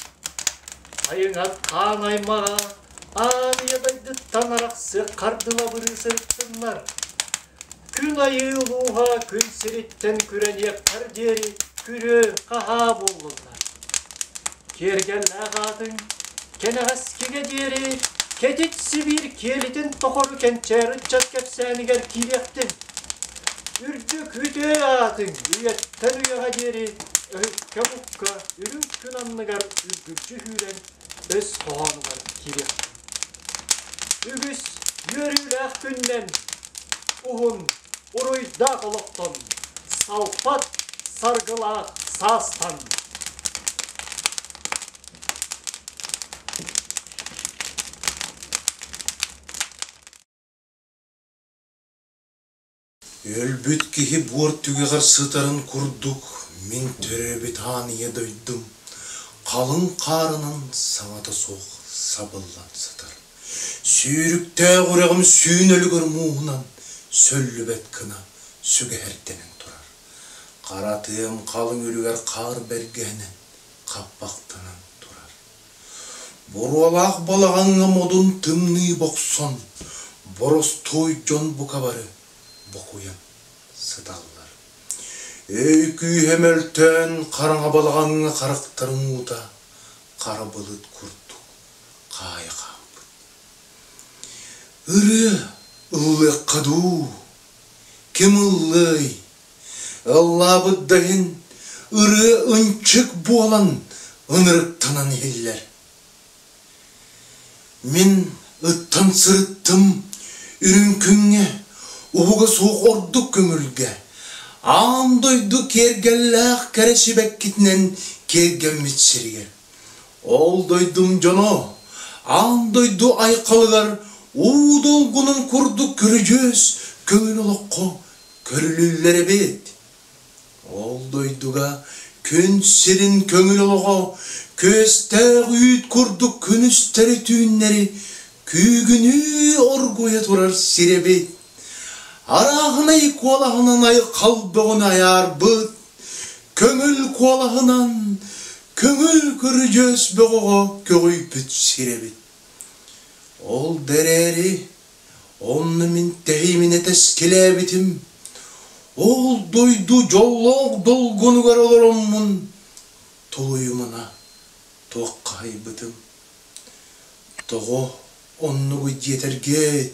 Айыҥат хаан аймаҕа аан ийэ дойдуттан арахсыах хардылабырыы сырыттыннар. Күн айыы улууһа күн сириттэн күрэниэххэр диэри күрүө-хаһаа буоллуннар. Киэргэллээх аатыҥ кэнэҕэскигэ диэри кэтит Сибиир киэлитин тохору кэнчээри ыччат кэпсээнигэр киириэхтин. Үрдүк үтүө аатыҥ үйэттэн үйэҕэ диэри өһүккэ-мукка үрүҥ күн анныгар үргүлдьү сүүрэн өс хоһоонугар киириэхтин. Үгүс үөрүүлээх күннэн, уһун, уруйдаах олохтон, салпат саргылаах саастан! Өлбүт киһи буор түгэҕэр сытарын курдук мин төрөөбүт аан ийэ дойдум халыҥ хаарынан саҥата суох сабыллан сытар. Сүүрүктээх үрэҕим сүүн өлүгэр мууһунан сөллүбэт гына сүгэһэрдэнэн турар. Хара тыам халыҥ үлүгэр хаар бэргэһэнэн хаппахтанан турар. Буруолаах балаҕаҥҥа модун тымныы бохсон, боростуой дьон бука бары бокуйан сыталлар. Өй күүһэ мөлтөөн хараҥа балаҕаҥҥа харахтарын уута хара былыт курдук хаайа хаампыт. Ырыа ыллыахха дуу, ким ыллыай? Ыллаабыт да иһин ырыа ынчык буолан ынырыктанан иһиллэр. Мин ыттан сырыттым үрүҥ күҥҥэ, уһуга суох ордук көҥүлгэ, аан дойду киэргэллээх кэрэ сибэккитинэн киэргэммит сиригэр. Ол дойдум дьоно аан дойду айхалыгар уу долгунун курдук көрүдьүөс көҥүл олоххо көрүлүллэр эбит. Ол дойдуга күн сирин көҥүл олоҕо күөстээх үүт курдук күнүстэри-түүннэри күүгүнүү оргуйа турар сир эбит. Арааһынай куолаһынан айхал бөҕөнү айаарбыт, көҥүл куолаһынан көҥүл көрүдьүөс бөҕөҕө көҕүйбүт сир эбит. Ол да эрээри Онно мин тэһииминэ тэскилээбитим, ол дойду дьоллоох долгунугар олороммун тулуйумуна туоххаһыйбытым. Тоҕо оннугуй диэтэргиэт,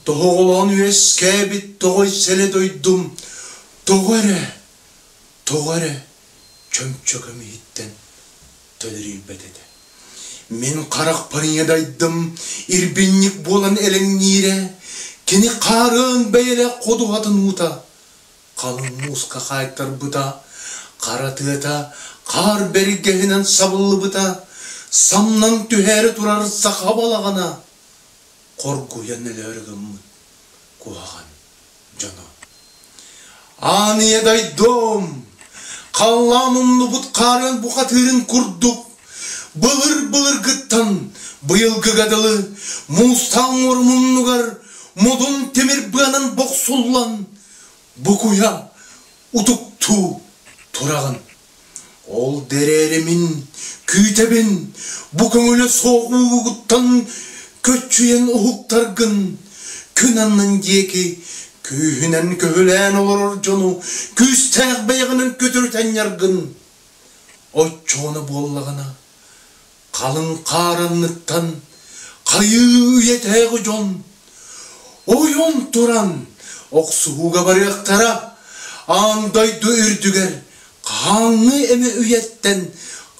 тоһоҕолоон үөскээбит тоҕой сэлэ дойдум тоҕо эрэ, тоҕо эрэ чөмчөкөм иһиттэн төлөрүйбэт этэ. Мин харахпар ийэ дайдым, ирбинньик буолан элэҥниирэ, кини хаарыан бэйэлээх ходуһатын уута халыҥ мууска хаайтарбыта, хара тыата хаар бэргэһинэн сабыллыбыта, самнан түһээри турар саха балаҕана хоргуйан өлөөрү гыммыт куһаҕан дьоно. Аан ийэ дойдум, халлаан умнубут хаарын бухатыырын курдук, былыр-былыргыттан быйылгыга дылы муустаах муннугар модун тимир быанан бохсуллан, букуйа утуктуу тураҕын. Ол дэрээри мин күүтэбин, бу көҥүлэ суох уугуттан көччүйэн уһуктаргын, күн аннын диэки Күүһүнэн көһүлээн олорор дьону күүстээх бэйэҕинэн көтүрүтэн ньаргын. Оччоҕуна буоллаҕына, халыҥ хаар анныттан хайыы үйэтээҕи дьон ойон туран охсуһууга барыахтара, аан дойду үрдүгэр хаһааҥҥы эмэ үйэттэн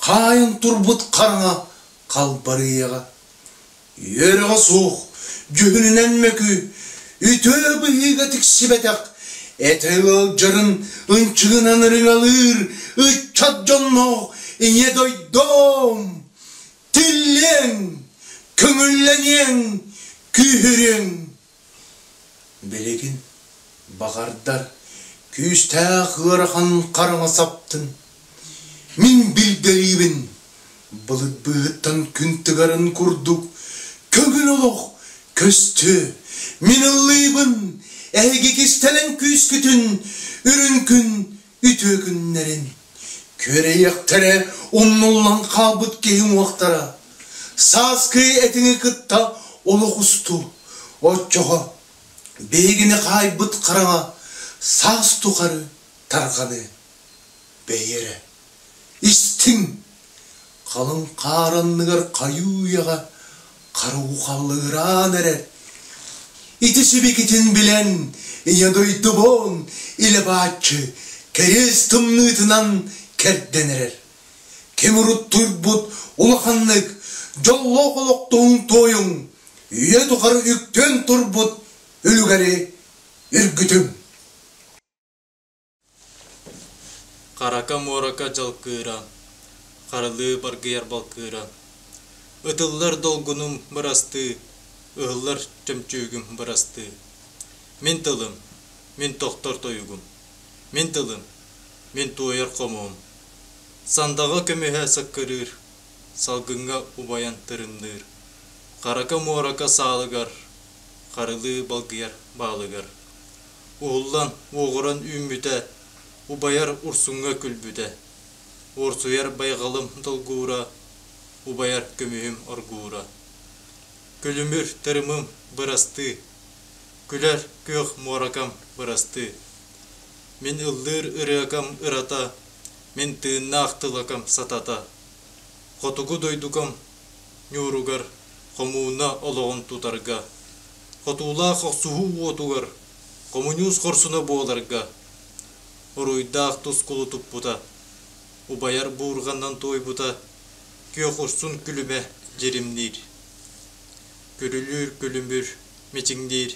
хаайан турбут хараҥа халбарыйыаҕа. Үөрэҕэ суох, дьүһүнүнэн мөкү, үтүө быһыыга тиксибэтэх, этэ ыалдьарын ынчыгынан ырыҥалыыр ыччат дьонноох ийэ дойдом! Тиллиэҥ, көҥүллэниэҥ, күүһүрүөҥ! Билигин, баҕардар, күүстээх ыарахан хараҥа саптын. Мин билгэлиибин, былыт быыһыттан күн тыгарын курдук көҥүл олох көстүө. Мин ыллыыбын, эһиги кистэлэҥ күүскүтүн, үрүҥ күн үтүө күннэрин. Күөрэйиэхтэрэ умнуллан хаалбыт киһи уҥуохтара. Сааскы этиҥи кытта олох устуу. Оччоҕо биһигини хаайбыт хараҥа саас тухары тарҕаныы. Бэйи эрэ, истиҥ! Халыҥ хаар анныгар хайыы үйэҕэ хара уу халлыгыраан эрэр. Ити сибикитин билэн, ийэ дойдубун илэ бааччы кэриэс тымныытынан кэрдэн эрэр. Ким уруттуйбут улаханнык дьоллоох олохтоһун туойуҥ, үйэ тухары үктүөн турбут үлүгэри үргүтүҥ. Харака-муорака дьалкыыра, харылыы баргыйар балкыыра, Ытыллар долгунум бырастыы, ыһыллар чөмчүүгүм бырастыы. Мин тылым, мин тохтор тойугум, мин тылым, мин туойар хомуһум. Сандаҕа көмүһэ саккырыыр, салгыҥҥа убайан тырымныыр. Харака-муорака саалыгар, харылыы балгыйар баалыгар. Уһуллан, уоҕуран үүммүтэ, убайар урсуҥҥа күлбүтэ, уорсуйар байҕалым долгуура, убайар көмүһүм оргуура. Күлүмүр тырымым бырастыы, күлэр күөх муоракам бырастыы. Мин ыллыыр ырыакам ырата, мин тыыннаах тылакам сатата. Хотугу дойдукам ньууругар хомууна олоҕун тутарга, хотуулаах охсуһуу уотугар хомуньуус хорсуна буоларга уруйдаах тускулу туппута, убайар буурҕанан туойбута күөх урсун күлүмэ дьиримниир, күрүлүүр күлүмүр мичиҥниир,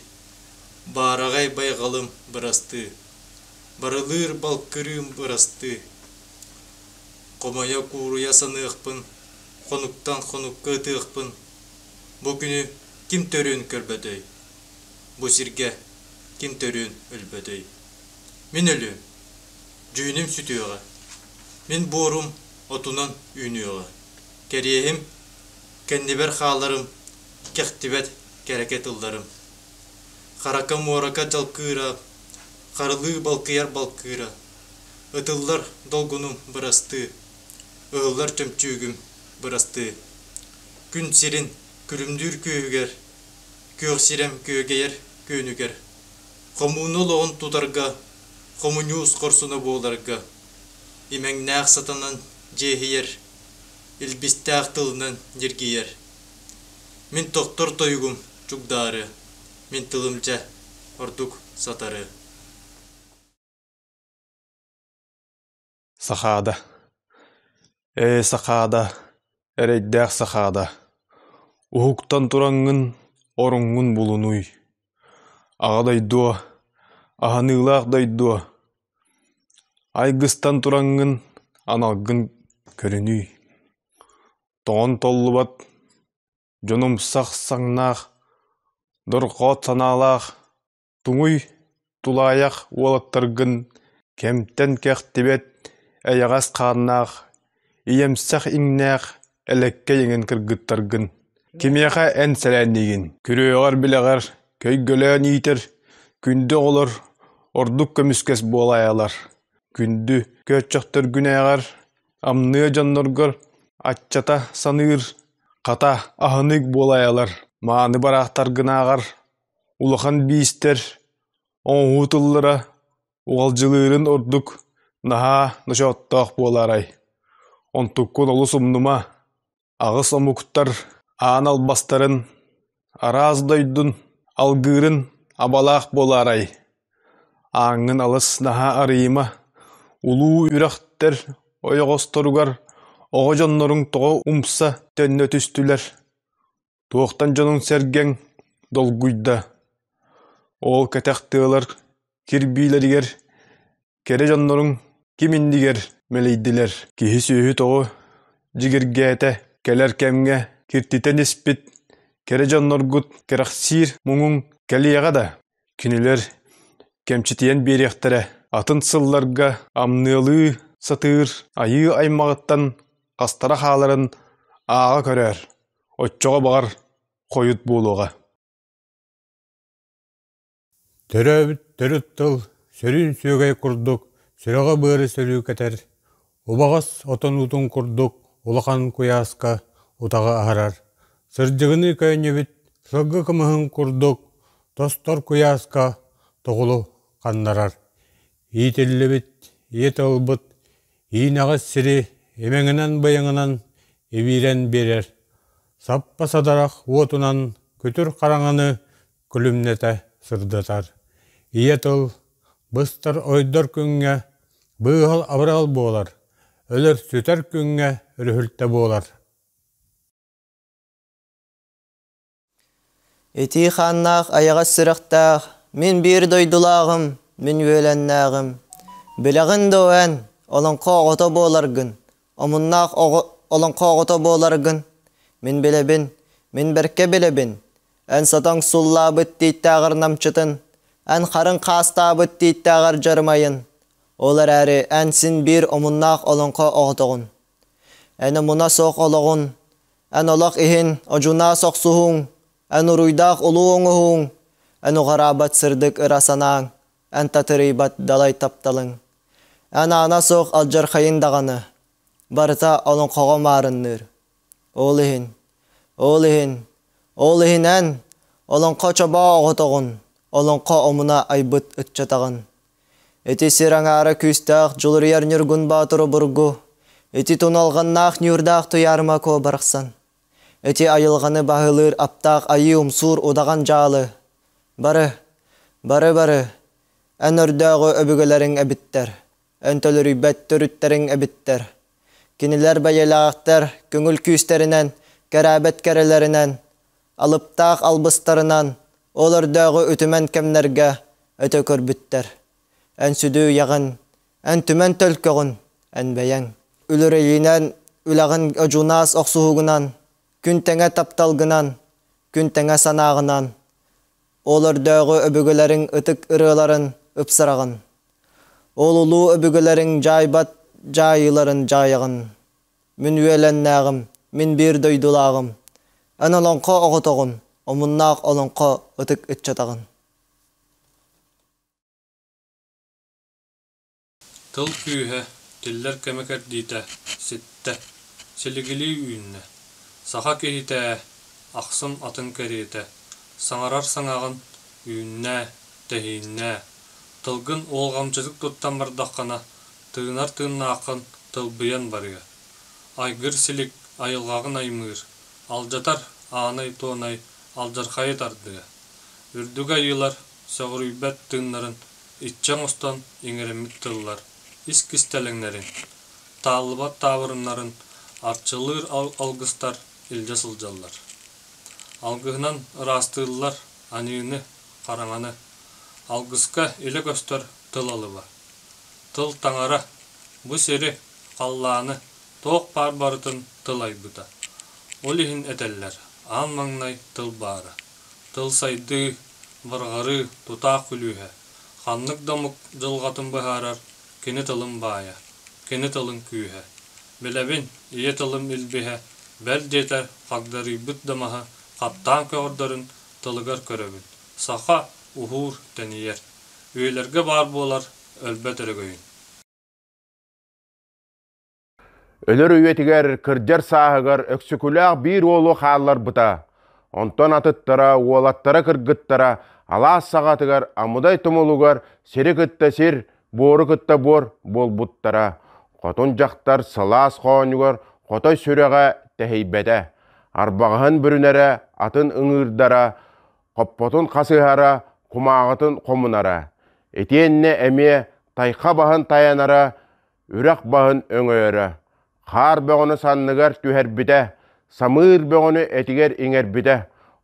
баараҕай байҕалым бырастыы, барылыыр балкырыым бырастыы, хомойо кууруйа саныахпын хонуктан хонукка ытыахпын, бу күнү ким төрүөн көрбөтөй, бу сиргэ ким төрүөн өлбөтөй? Мин өлүөм, дьүһүнүм сүтүөҕэ, мин буорум отунан үүнүөҕэ, кэриэһим, кэннибэр хааларым, кэхтибэт кэрэкэ тылларым. Харака-муорака дьалкыыра, харылыы балкыйар балкыыра, ытыллар долгунум бырастыы, ыһыллар чөмчүүгүм бырастыы. Күн сирин күлүмнүүр күөһүгэр, күөх сирэм күөгэйэр күөнүгэр, хомууну олоҕун тутарга, хомуньуус хорсуна буоларга, имэҥнээх сатанан дьиэһийэр, илбистээх тылынан ньиргийэр. Мин тохтор тойугум чугдаары, мин тылым дьэ ордук сатары. Сахаада Ээ, Сахаада, эрэйдээх Сахаада, уһуктан тураҥҥын оруҥҥун булунуй, Аҕа дойдуо, аһыныылаах дойдуо, айгыстан тураҥҥын аналгын көрүнүй, Тоҥон толлубат, дьонумсах саҥнаах, дорҕоот санаалаах Туҥуй тулаайах уолаттаргын кэмтэн кэхтибэт эйэҕэс хааннаах, ийэмсэх иҥнээх элэккэй эҥин кыргыттаргын кимиэхэ эн сэлээнниигин күрүөҕэр-билэҕэр көйгөлөөн иитэр күндү оҕолор ордук көмүскэс буолаайалар күндү көөччөхтөргүнээҕэр амныа дьонноргор аччата саныыр хата аһынык буолаайалар мааны бараахтаргынааҕар улахан биистэр. Оҥоһуу тыллара уҕалдьылыырын ордук наһаа ночооттоох буолаарай, онтуккун олус умнума, аҕыс омуктар аан албастарын, араас дойдун алгыырын абалаах буолаарай, ааҥҥын алыс наһаа арыйыма, улуу үрэхтэр ойоҕосторугар оҕо дьонноруҥ тоҕо умса төннө түстүлэр, туохтан дьонуҥ-сэргэҥ долгуйда, ол кэтэх тыалар кирбиилэригэр кэрэ дьонноруҥ ким иннигэр мэлийдилэр, киһи-сүөһү тоҕо дьигиргээтэ, кэлэр кэмҥэ киртитэн испит кэрэ дьонноргут кэрэхсиир муҥуҥ кэлиэҕэ да, кинилэр кэмчитийэн биэриэхтэрэ, атын сылларга амныалыы сатыыр айыы аймаҕыттан хастара хааларын ааҕа көрөөр, оччоҕо баҕар хойут буолуоҕа. Төрөөбүт төрүт тыл сөрүүн сүөгэй курдук сүрэҕи-быары сөрүүкэтэр, убаҕас отон уутун курдук улахан куйааска утаҕы аһарар, сырдьыгыныы көөнньүбүт сылгы кымыһын курдук тостор куйааска тоҕулу ханнарар. Иитиллибит ийэ тылбыт иинэҕэс сири имэҥинэн-быйаҥынан ибиирэн биэрэр, саппа садарах уотунан күтүр хараҥаны күлүмнэтэ сырдатар. Ийэ тыл быстар ойдор күҥҥэ быыһал абырал буолар, өлөр-сүтэр күҥҥэ өрүһүлтэ буолар. Итии хааннаах айаҕас сүрэхтээх, мин биир дойдулааҕым, мин үөлэннээҕим. Билэҕин дуо эн, олоҥхо оҕото буоларгын, омуннаах оҕо олоҥхо оҕото буоларгын? Мин билэбин, мин бэркэ билэбин, Эн сотоҥ суллаабыт тииттээҕэр намчытын, эн харыҥ хаастаабыт тииттээҕэр дьарымайын. Ол эрээри эн син биир омуннаах олоҥхо оҕотоҕун. Эн омуна суох олоҕун, эн олох иһин одьунаас охсуһууҥ, эн уруйдаах улуу оҥоһууҥ, эн уҕараабат сырдык ыра санааҥ, эн татырыйбат далай тапталыҥ. Эн аана суох алдьархайын даҕаны, барыта олоҥхоҕо маарынныыр. Ол иһин, ол иһин, ол иһин эн олоҥхо чобоо оҕотоҕун, олоҥхо омуна айбыт ыччатаҕын. Ити сир аҥаара күүстээх Дьулуруйар Ньургун Боотур обургу, ити туналҕаннаах ньуурдаах Туйаарыма Куо барахсан, ити айылҕаны баһылыыр аптаах айыы умсуур удаҕан дьаалы, бары, бары-бары, эн өрдөөҕү өбүгэлэриҥ эбиттэр, эн төлөрүйбэт төрүттэриҥ эбиттэр. Кинилэр бэйэлээхтэр көҥүл күүстэринэн, кэрээбэт кэрэлэринэн, алыптаах албыстарынан ол өрдөөҕү үтүмэн кэмнэргэ өтө көрбүттэр. Эн сүдү үйэҕин, эн түмэн төлкөҕүн, эн бэйэҥ. Үлүрэйиинэн, үлэҕин одьунаас охсуһугунан, күн тэҥэ тапталгынан, күн тэҥэ санааҕынан, ол өрдөөҕү өбүгэлэриҥ ытык ырыаларын ыпсараҕын. Ол улуу өбүгэлэриҥ дьаайбат дьаайыыларын дьаайаҕын. Мин үөлэннээҕим, мин биир дойдулааҕым. Эн олоҥхо оҕотоҕун, омуннаах олоҥхо ытык ыччатаҕын. Тыл күүһэ, тиллэр кэмэ кэрдиитэ ситтэ, силигилии үүннэ. Саха киһитэ ээ, ахсым атын кэриэтэ, саҥарар саҥаҕын үүннээ, тэһииннээ, тылгын уолҕамчытык туттан бардаххына, тыынар тыыннааххын тылбыйан барыа. Айгыр-силик айылҕаҕын аймыыр, алдьатар аанай-туонай алдьархайы тардыа. Үрдүк айыылар сөҕүрүйбэт тыыннарын иччи оҥостон иҥэриммит тыллар ис кистэлэҥнэрин, тааллыбат таабырыннарын арчылыыр алгыстар илдьэ сылдьаллар. Алгыһынан ыраастыыллар аньыыны, хараҥаны. Алгыска илэ көстөр тыл алыба. Тыл таҥара, бу сири, халлааны, туох баар барытын тыл айбыта. Ол иһин этэллэр, аан маҥнай тыл баара. Тыл сайдыы, барҕарыы, тутаах күлүүһэ. Ханнык да омук дьылҕатын быһаарар кини тылын баайа, кини тылын күүһэ. Билэбин, ийэ тылым илбиһэ, бэл диэтэр, хагдарыйбыт да маһы хаттаан көҕөрдөрүн тылыгар көрөбүн. Саха уһуур, тэнийэр. Үйэлэргэ баар буолар өлбөт өрөгөйүн. Өлөр үйэтигэр, кырдьар сааһыгар Өксөкүлээх биир уолу хаалларбыта. Онтон атыттара, уолаттара, кыргыттара алаас саҕатыгар Амудай тумулугар сири кытта сир, буору кытта буор буолбуттара. Хотун дьахтар сылаас хоонньугар хотой сүрэҕэ тэһийбэтэ. Арбаҕаһын бүрүнэрэ, атын ыҥыырдара, хоппотун хасыһара, кумааҕытын хомунара. Итиэннэ эмиэ тайха баһын тайанара, үрэх баһын өҥөйөрө. Хаар бөҕөнү санныгар түһэрбитэ, самыыр бөҕөнү этигэр иҥэрбитэ,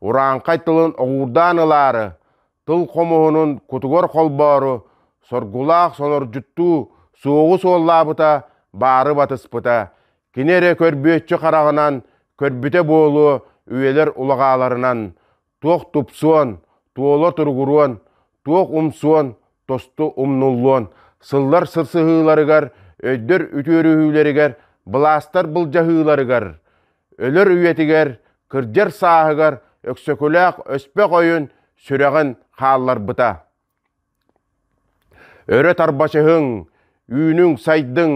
урааҥхай тылын оҕуурдаан ылаары, тыл хомуһунун кутугар холбоору, соргулаах сонордьуттуу суоҕу суоллаабыта, баары батыспыта. Кини эрэ көрбүөччү хараҕынан көрбүтэ буолуо үйэлэр улаҕааларынан, туох тупсуон, туола туругуруон, туох умсуон, тосту умнуллуон, сыллар сырсыһыыларыгар, өйдөр үтүөрүһүүлэригэр, былаастар былдьаһыыларыгар, өлөр үйэтигэр, кырдьар сааһыгар Өксөкүлээх өспөх ойун сүрэҕин хаалларбыта. Өрө тарбачыһыҥ, үүнүҥ, сайдыҥ,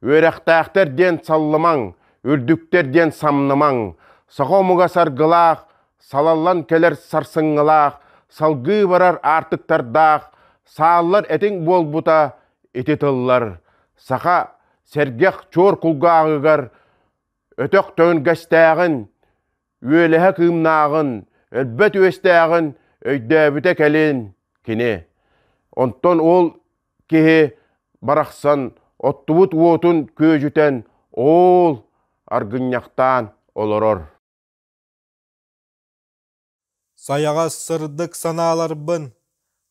үөрэхтээхтэр диэн саллымаҥ, үрдүктэр диэн самнымаҥ, саха омуга саргылаах, салаллан кэлэр сарсыҥҥылаах, салгыы барар аартыктардаах, сааллар этиҥ буолбута ити тыллар. Саха сэргэх чуор кулгааҕыгар өтөх төҥүргэстээҕин, үөлэһэ кыымнааҕын, өлбөт үөстээҕин өйдөөбүтэ кэлин кини. Онтон ол киһи барахсан оттубут уотун күөдьүтэн оол аргынньахтаан олорор. Сайаҕас сырдык санааларбын,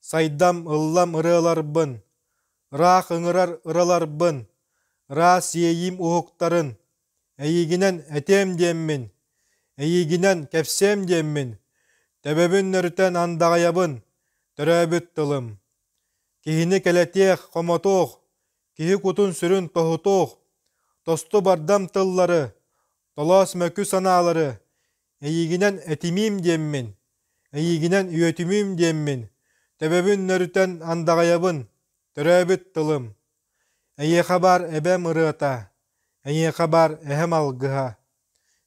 сайдам ыллам ырыаларбын, ыраах ыҥырар ыраларбын, ыраас иэйиим уһуктарын, эйигинэн этиэм диэммин, эйигинэн кэпсиэм диэммин, төбөбүн нөрүтэн андаҕайабын, төрөөбүт тылым. Киһини кэлэтиэх, хомотуох, киһи кутун-сүрүн тоһутуох, тосту бардам тыллары, толоос мөкү санаалары Эйигинэн этимиим диэммин, эйигинэн үөтүмүүм диэммин, төбөбүн нөрүтэн андаҕайабын, төрөөбүт тылым. Эйиэхэ баар эбэм ырыата, эйиэхэ баар эһэм алгыһа,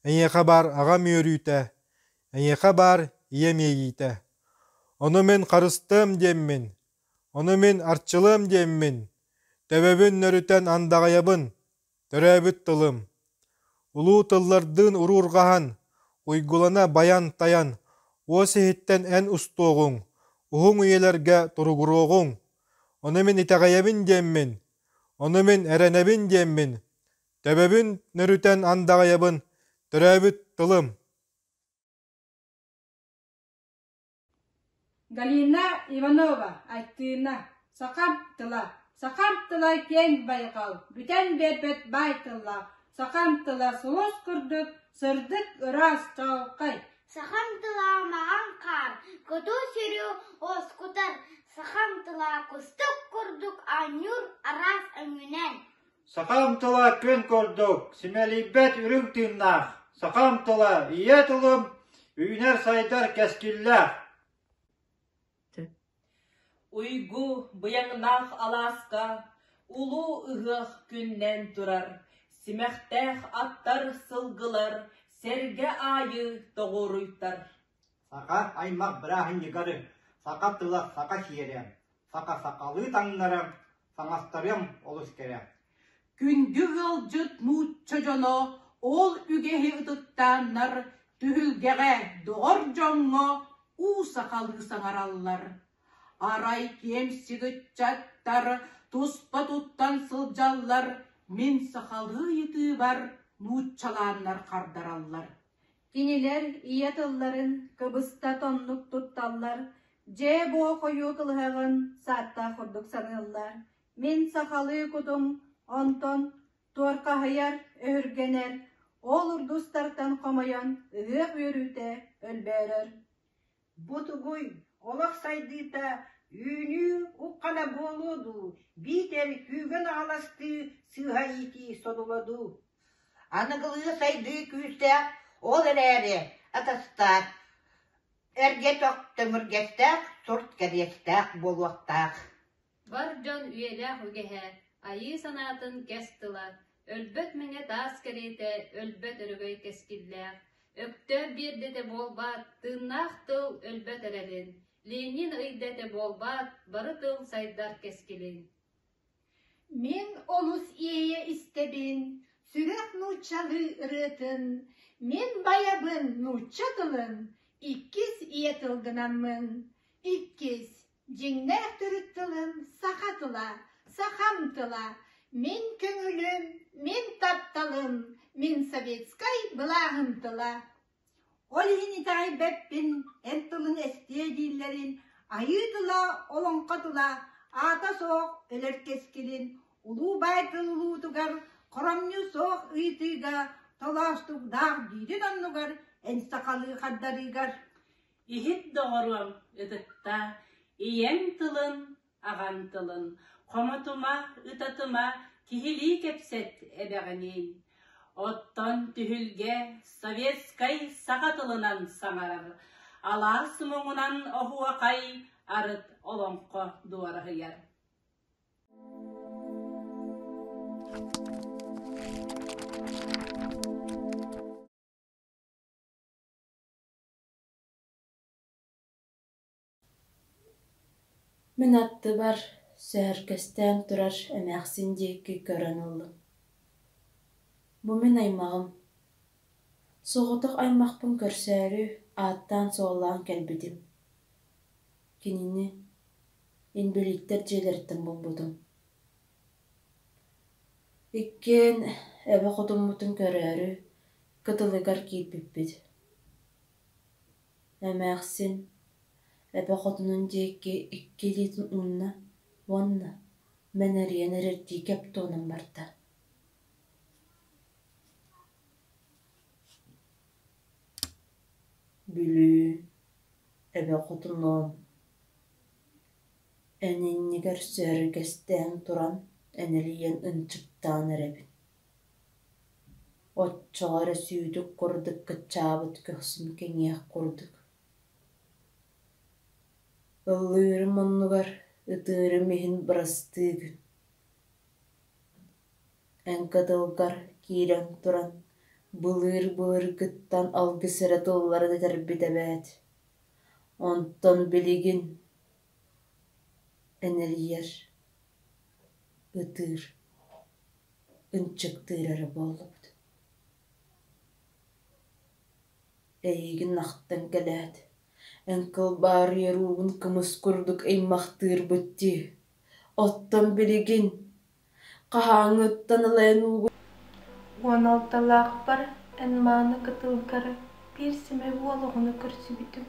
эйиэхэ баар аҕам үөрүүтэ, эйиэхэ баар ийэм иэйиитэ. Ону мин харыстыам диэммин, ону мин арчылыам диэммин, төбөбүн нөрүтэн андаҕайабын, Төрөөбүт тылым. Улуу тыллардыын уруурҕаһан, уйгулана байан-тайан, уос иһиттэн эн устуоҕуҥ, уһуҥ үйэлэргэ туругуруоҕуҥ. Ону мин итэҕэйэбин диэммин, ону мин эрэнэбин диэммин, төбөбүн нөрүтэн андаҕайабын, төрөөбүт тылым. Галина Иванова, Айтыына, Сахам тыла. Сахам тыла киэҥ байҕал, бүтэн биэрбэт баай тыллаах. Сахам тыла сулус курдук, сырдык, ыраас, чаҕылхай. Сахам тыла маҕан хаар, куту сүрү уоскутар. Сахам тыла кустук курдук оонньуур араас өҥүнэн. Сахам тыла күн курдук, симэлийбэт үрүҥ тыыннаах. Сахам тыла ийэ тылым, үүнэр-сайдар кэскиллээх. Уйгу быйаҥнаах алааска улуу ыһыах күннээн турар, симэхтээх аттар сылгылар сэргэ аайы тоҕуоруйтар. Саха аймах бырааһынньыгары, саха тыла саха сиэрэ, саха сахалыы таҥнара, таҥастарыам олус кэрэ. Күндү ыалдьыт нуучча дьоно ол үгэһи ытыктааннар түһүлгэҕэ доҕор дьоҥҥо уу сахалыы саҥараллар. Арай киэмсик ыччаттар туспа туттан сылдьаллар, мин сахалыы ыйытыыбар нууччалааннар хардараллар. Кинилэр ийэ тылларын кыбыста тоннук тутталлар, дьээ-буо хойуу кылыһаҕын сааттаах курдук саныыллар. Мин сахалыы кутум онтон туорхаһыйар, өһүргэнэр, ол урдустартан хомойон ыһыах үөрүүтэ өлбөөрөр. Бу тугуй, олох сайдыыта үүнүү уххана буолуо дуу, биитэр күүгэн аҕаластыы сыыһа иитии содула дуу? Аныгылыы сайдыы күүстээх, ол эрээри атастаах, эргэ төҥүргэстээх, сурт кэриэстээх буолуохтаах. Бар дьон үйэлээх үгэһэ, айыы санаатын кэс тыла, өлбөт мэҥэ таас кэриэтэ, өлбөт өрөгөй кэскиллээх, Өктөөп биэрдэтэ буолбаат, тыыннаах тыл өлбөт эрэлин. Ленин ыйда этэ буолбаат, бары тыл сайдар кэскилин. Мин олус иэйэ истэбин сүрэх нууччалыы ырыатын, мин байабын нуучча тылын иккис ийэ тылгынаммын, иккис дьиҥнээх төрүт тылым саха тыла, сахам тыла, мин көҥүлүм, мин тапталым, мин советскай былааһым тыла. Ол иһин итэҕэйбэппин, эн тылыҥ эстиэ дииллэрин, айыы тыла, олоҥхо тыла, аата суох өлөр кэскилин, улуу баай тыл улуутугар, хоромньу суох ыйытыыга, толоостугдаах диирин оннугар эн сахалыы хардарыыгар. Иһит доҕоруом, ытыкта, ийэҥ тылын, аҕаҥ тылын, хомотума, ытатыма, киһилии кэпсэт эбэҕиниин. Оттон түһүлгэ советскай саха тылынан саҥарар, алаас муҥунан оһуохай, арыт олоҥхо дуораһыйар. Мин аттыбар сөһүргэстээн турар эмээхсин диэки көрөн ыллым. Бу мин аймаҕым. Соҕотох аймахпын көрсөөрү ааттаан-суоллаан кэлбитим. Кинини инбэлииттэр дьиэлэриттэн булбутум. Иккиэн эбэ хотуммутун көрөөрү кытылыгар киирбиппит. Эмээхсин эбэ хотунун диэки икки илиитин уунна уонна мэнэрийэн эрэрдии кэп туонан барда. Бүлүү эбэ хотунуом, эн иннигэр сөһүргэстээн туран энэлийэн ынчыктаан эрэбин. Оччоҕо эрэ сүүтүк курдук кыччаабыт көхсүм кэҥиэх курдук. Ыллыырым оннугар ытыырым иһин бырастыы гын. Эн кытылгар киирэн туран былыыр-былыргыттан алгыс эрэ тылларын этэрбит эбээт. Онтон билигин энэлийэр, ытыыр ынчыктыыр эрэ буоллубут. Эйигин ахтан кэлээт, эн кылбаарыйар уугун кымыс курдук ыймахтыырбыт дии. Оттон билигин хаһааҥҥыттан ыла эн уугун 16-лаахпар эн мааны кытылгар биир сэмэй уол оҕону көрсүбүтүм.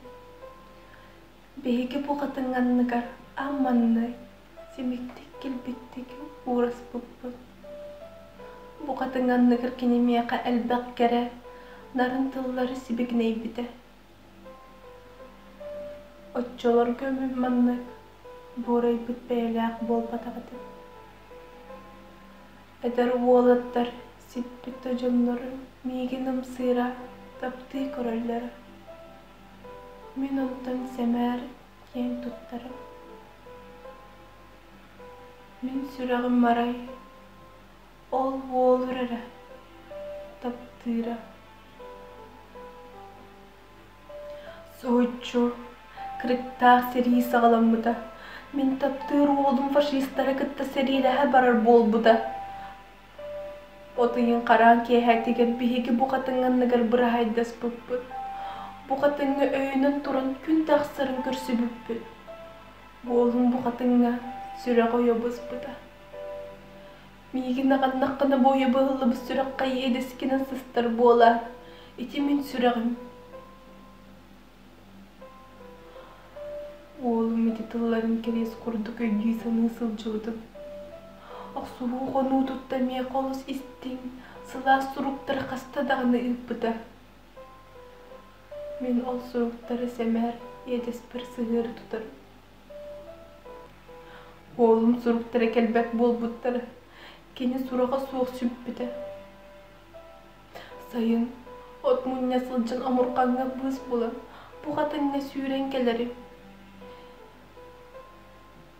Биһиги бу хатыҥ анныгар аан маҥнай симиктик килбиктик уураспыппыт. Бу хатыҥ анныгар кини миэхэ элбэх кэрэ, нарын тыллары сибигинэйбитэ. Оччолорго мин маннык буорайбыт бэйэлээх буолбатах этим. Эдэр уолаттар сиппит да дьоннорун миигин ымсыыра, таптыы көрөллөрө. Мин онтон сэмээр киэн туттарым. Мин сүрэҕим арай ол уолур эрэ таптыыра. Соһуччу, кырыктаах сэрии саҕаламмыта. Мин таптыыр уолум фашистары кытта сэриилэһэ барар буолбута. От ыйын хараан киэһэтигэр биһиги бу хатыҥ анныгар быраһайдаспыппыт. Бу хатыҥҥа өйөнөн туран күн тахсарын көрсүбүппүт. Уолум бу хатыҥҥа сүрэҕэ ойо быспыта. Миигин аҕыннаххына буойа быһыллыбыт сүрэххэ иэдэскинэн сыстар буолаар. Ити мин сүрэҕим. Уолум ити тылларын кэриэс курдук өйдүү-саныы сылдьыбытым. Охсуһуу хонуутуттан миэхэ олус истиҥ, сылаас суруктары хаста даҕаны ыыппыта. Мин ол суруктары сэмээр иэдэспэр сыһыары тутарым. Уолум суруктара кэлбэт буолбуттара, кини сураҕа суох сүппүтэ. Сайын от мунньа сылдьан омурҕаҥҥа быыс булан, бу хатыҥҥа сүүрэн кэлэрим.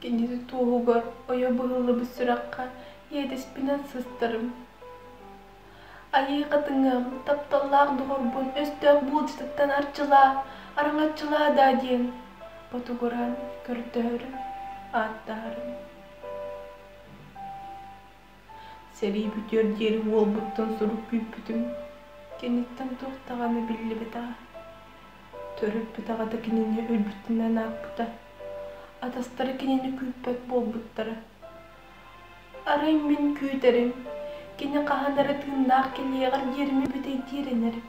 Кини туоһугар ойо быһыллыбыт сүрэххэ иэдэспинэн сыстарым. Айыы хатыҥым, тапталлаах доҕорбун өстөөх буулдьатыттан арчылаа, араҥаччылаа даа диэн. Ботугураан көрдөһөрүм, ааттаһарым. Сэрии бүтүөр диэри уолбуттан сурук күүппүтүм, киниттэн туох даҕаны биллибэтэҕэ. Төрөппүт аҕата кинини өлбүтүнэн аахпыта, атастара кинини күүппэт буолбуттара. Арай мин күүтэрим, кини хаһан эрэ тыыннаах кэлиэҕэр диэри бүтэйдии эрэнэрим.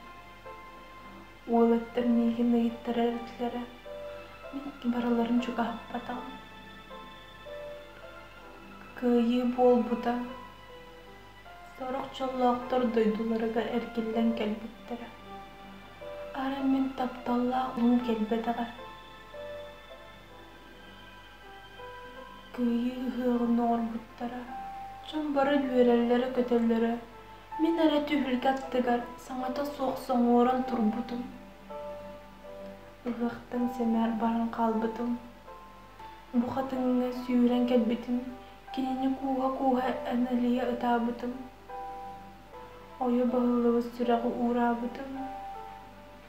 Уолаттар миигин ыйыттарар этилэрэ, мин барыларын чугаһаппатаҕым. Кыайыы буолбута, сорох дьоллоохтор дойдуларыгар эргиллэн кэлбиттэрэ. Арай мин тапталлаах уум кэлбэтэҕэ. Кыайыы ыһыаҕын оҥорбуттара, дьон бары үөрэллэрэ-көтөллөрө, мин эрэ түһүлгэ аттыгар саҥата суох соҥуоран турбутум. Ыһыахтан сэмээр баран хаалбытым. Бу хатыҥҥа сүүрэн кэлбитим, кинини кууһа-кууһа энэлийэ ытаабытым. Ойо баһыллыбыт сүрэҕи уураабытым,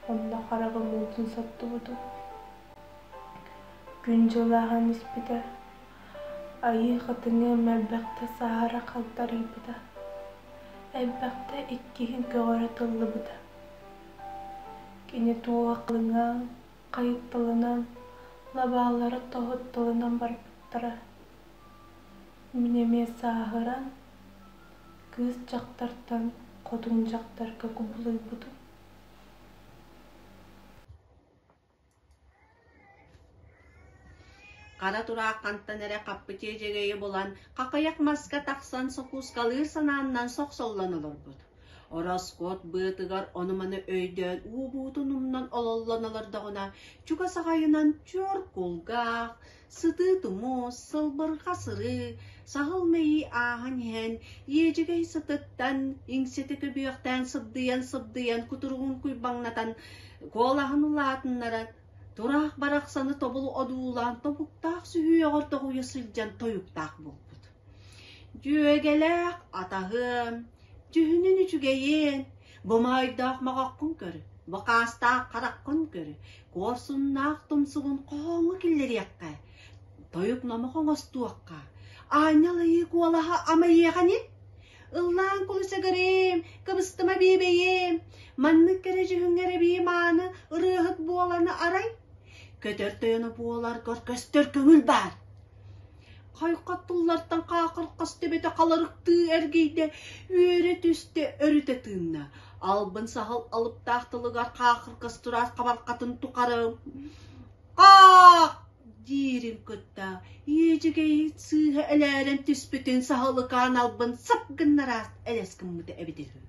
онно хараҕым уутун соттубутум. Күн-дьыл ааһан испитэ, айыы хатыҥы мэлбэхтэ саһара халтарыйбыта, элбэхтэ иккиһин көҕөрө тыллыбыта. Кини туоһа халыҥаан, хайытталанан, лабаалара тоһутталанан барбыттара. Мин эмиэ сааһыран, кыыс дьахтартан хотун дьахтарга кубулуйбутум. Хара тураах хантан эрэ хаппыт иэдьэгэйи булан, хахыйах маска тахсан сокуускалыыр санааннан сохсоллон олорбут. Ороскуот быатыгар ону-маны өйдөөн уу-буутун умнан ололлон олордоҕуна, чугас аҕайынан чуор кулгаах, сытыы тумус, сылбырҕа сырыы, саһыл мэйии ааһан иһэн, иэдьэгэй сытыттан иҥсэтэ көбүөхтээн сыбдыйан-сыбдыйан кутуругун куйбаҥнатан, куолаһын улаатыннаран, тураах барахсаны тобулу одуулаан тобуктаах сүһүөҕэр тоҕуйа сылдьан тойуктаах буолбут. Дьүөгэлээх атаһым, дьүһүнүн үчүгэйин, бу моойдоох моҕоккун көр, бу хаастаах хараххын көр, куорсуннаах тумсугун хоһооҥҥо киллэриэххэ, тойук номох оҥостуохха, аанньал айыы куолаһа амайыаха ини. Ыллаан кулусагарым, кыбыстыма биэбэйим, маннык кэрэ дьүһүҥҥэ эрэ бии мааны ырыаһыт буоланы арай, көтөр тойоно буоларгар көстөр көҥүл баар. Хайха тыллартан хаахырхас төбөтө халарыктыы эргийдэ, үөрэ түстэ, өрүтэ тыынна. Албын саһыл алыптаах тылыгар хаахырхас тураат хабархатын тухары «Хаах!» диирин кытта иэдьэгэй сыыһа элээрэн түспүтүн саһылыкаан албын сап гыннараат элэс гыммыта эбитэ үһү.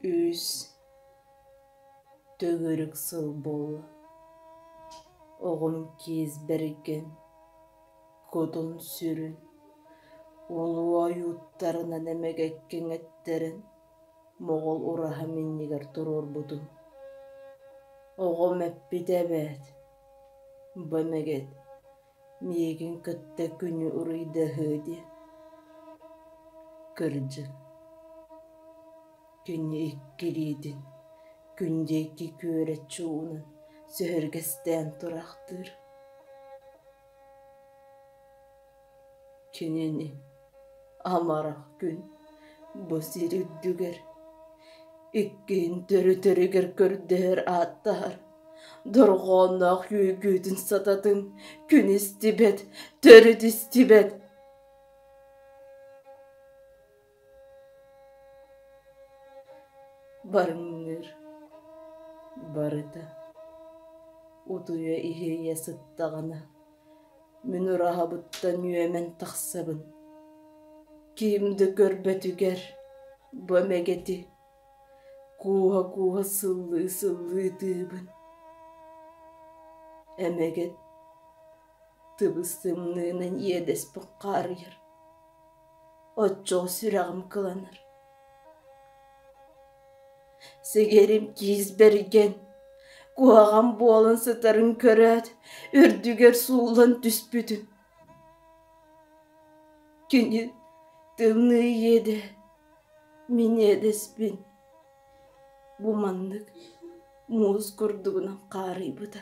Үс төгүрүк сыл буолла, оҕом киис бэргэн, кутун-сүрүн улуу ойууттарынан эмэгэккэ эттэрэн моҕол ураһа иннигэр туруорбутум. Оҕом эппитэ эбээт, бу эмэгэт миигин кытта күнү уруйдаһыы диэн. Кырдьык, кини икки илиитин күн диэки күөрэччи уунан сөһүргэстээн тураахтыыр. Кинини амарах күн бу сир үрдүгэр иккиһин төрүтэригэр көрдөһөр ааттаһар дорҕоонноох үөгүүтүн сататын күн истибэт, төрүт истибэт. Барыҥныыр барыта утуйа иһийэ сыттаҕына Мин ураһабыттан үөмэн тахсабын, ким да көрбөтүгэр бу эмэгэти кууһа-кууһа сыллыы-сыллыы ытыыбын. Эмэгэт тыбыс-тымныынан иэдэспин хаарыйар, оччоҕо сүрэҕим кыланар. Сэгэрим киис бэргэн, куһаҕан буолан сытарын көрөөт, үрдүгэр сууллан түспүтүм. Кини тымныы иэдэ, мин иэдэспин бу маннык муус курдугунан хаарыйбыта.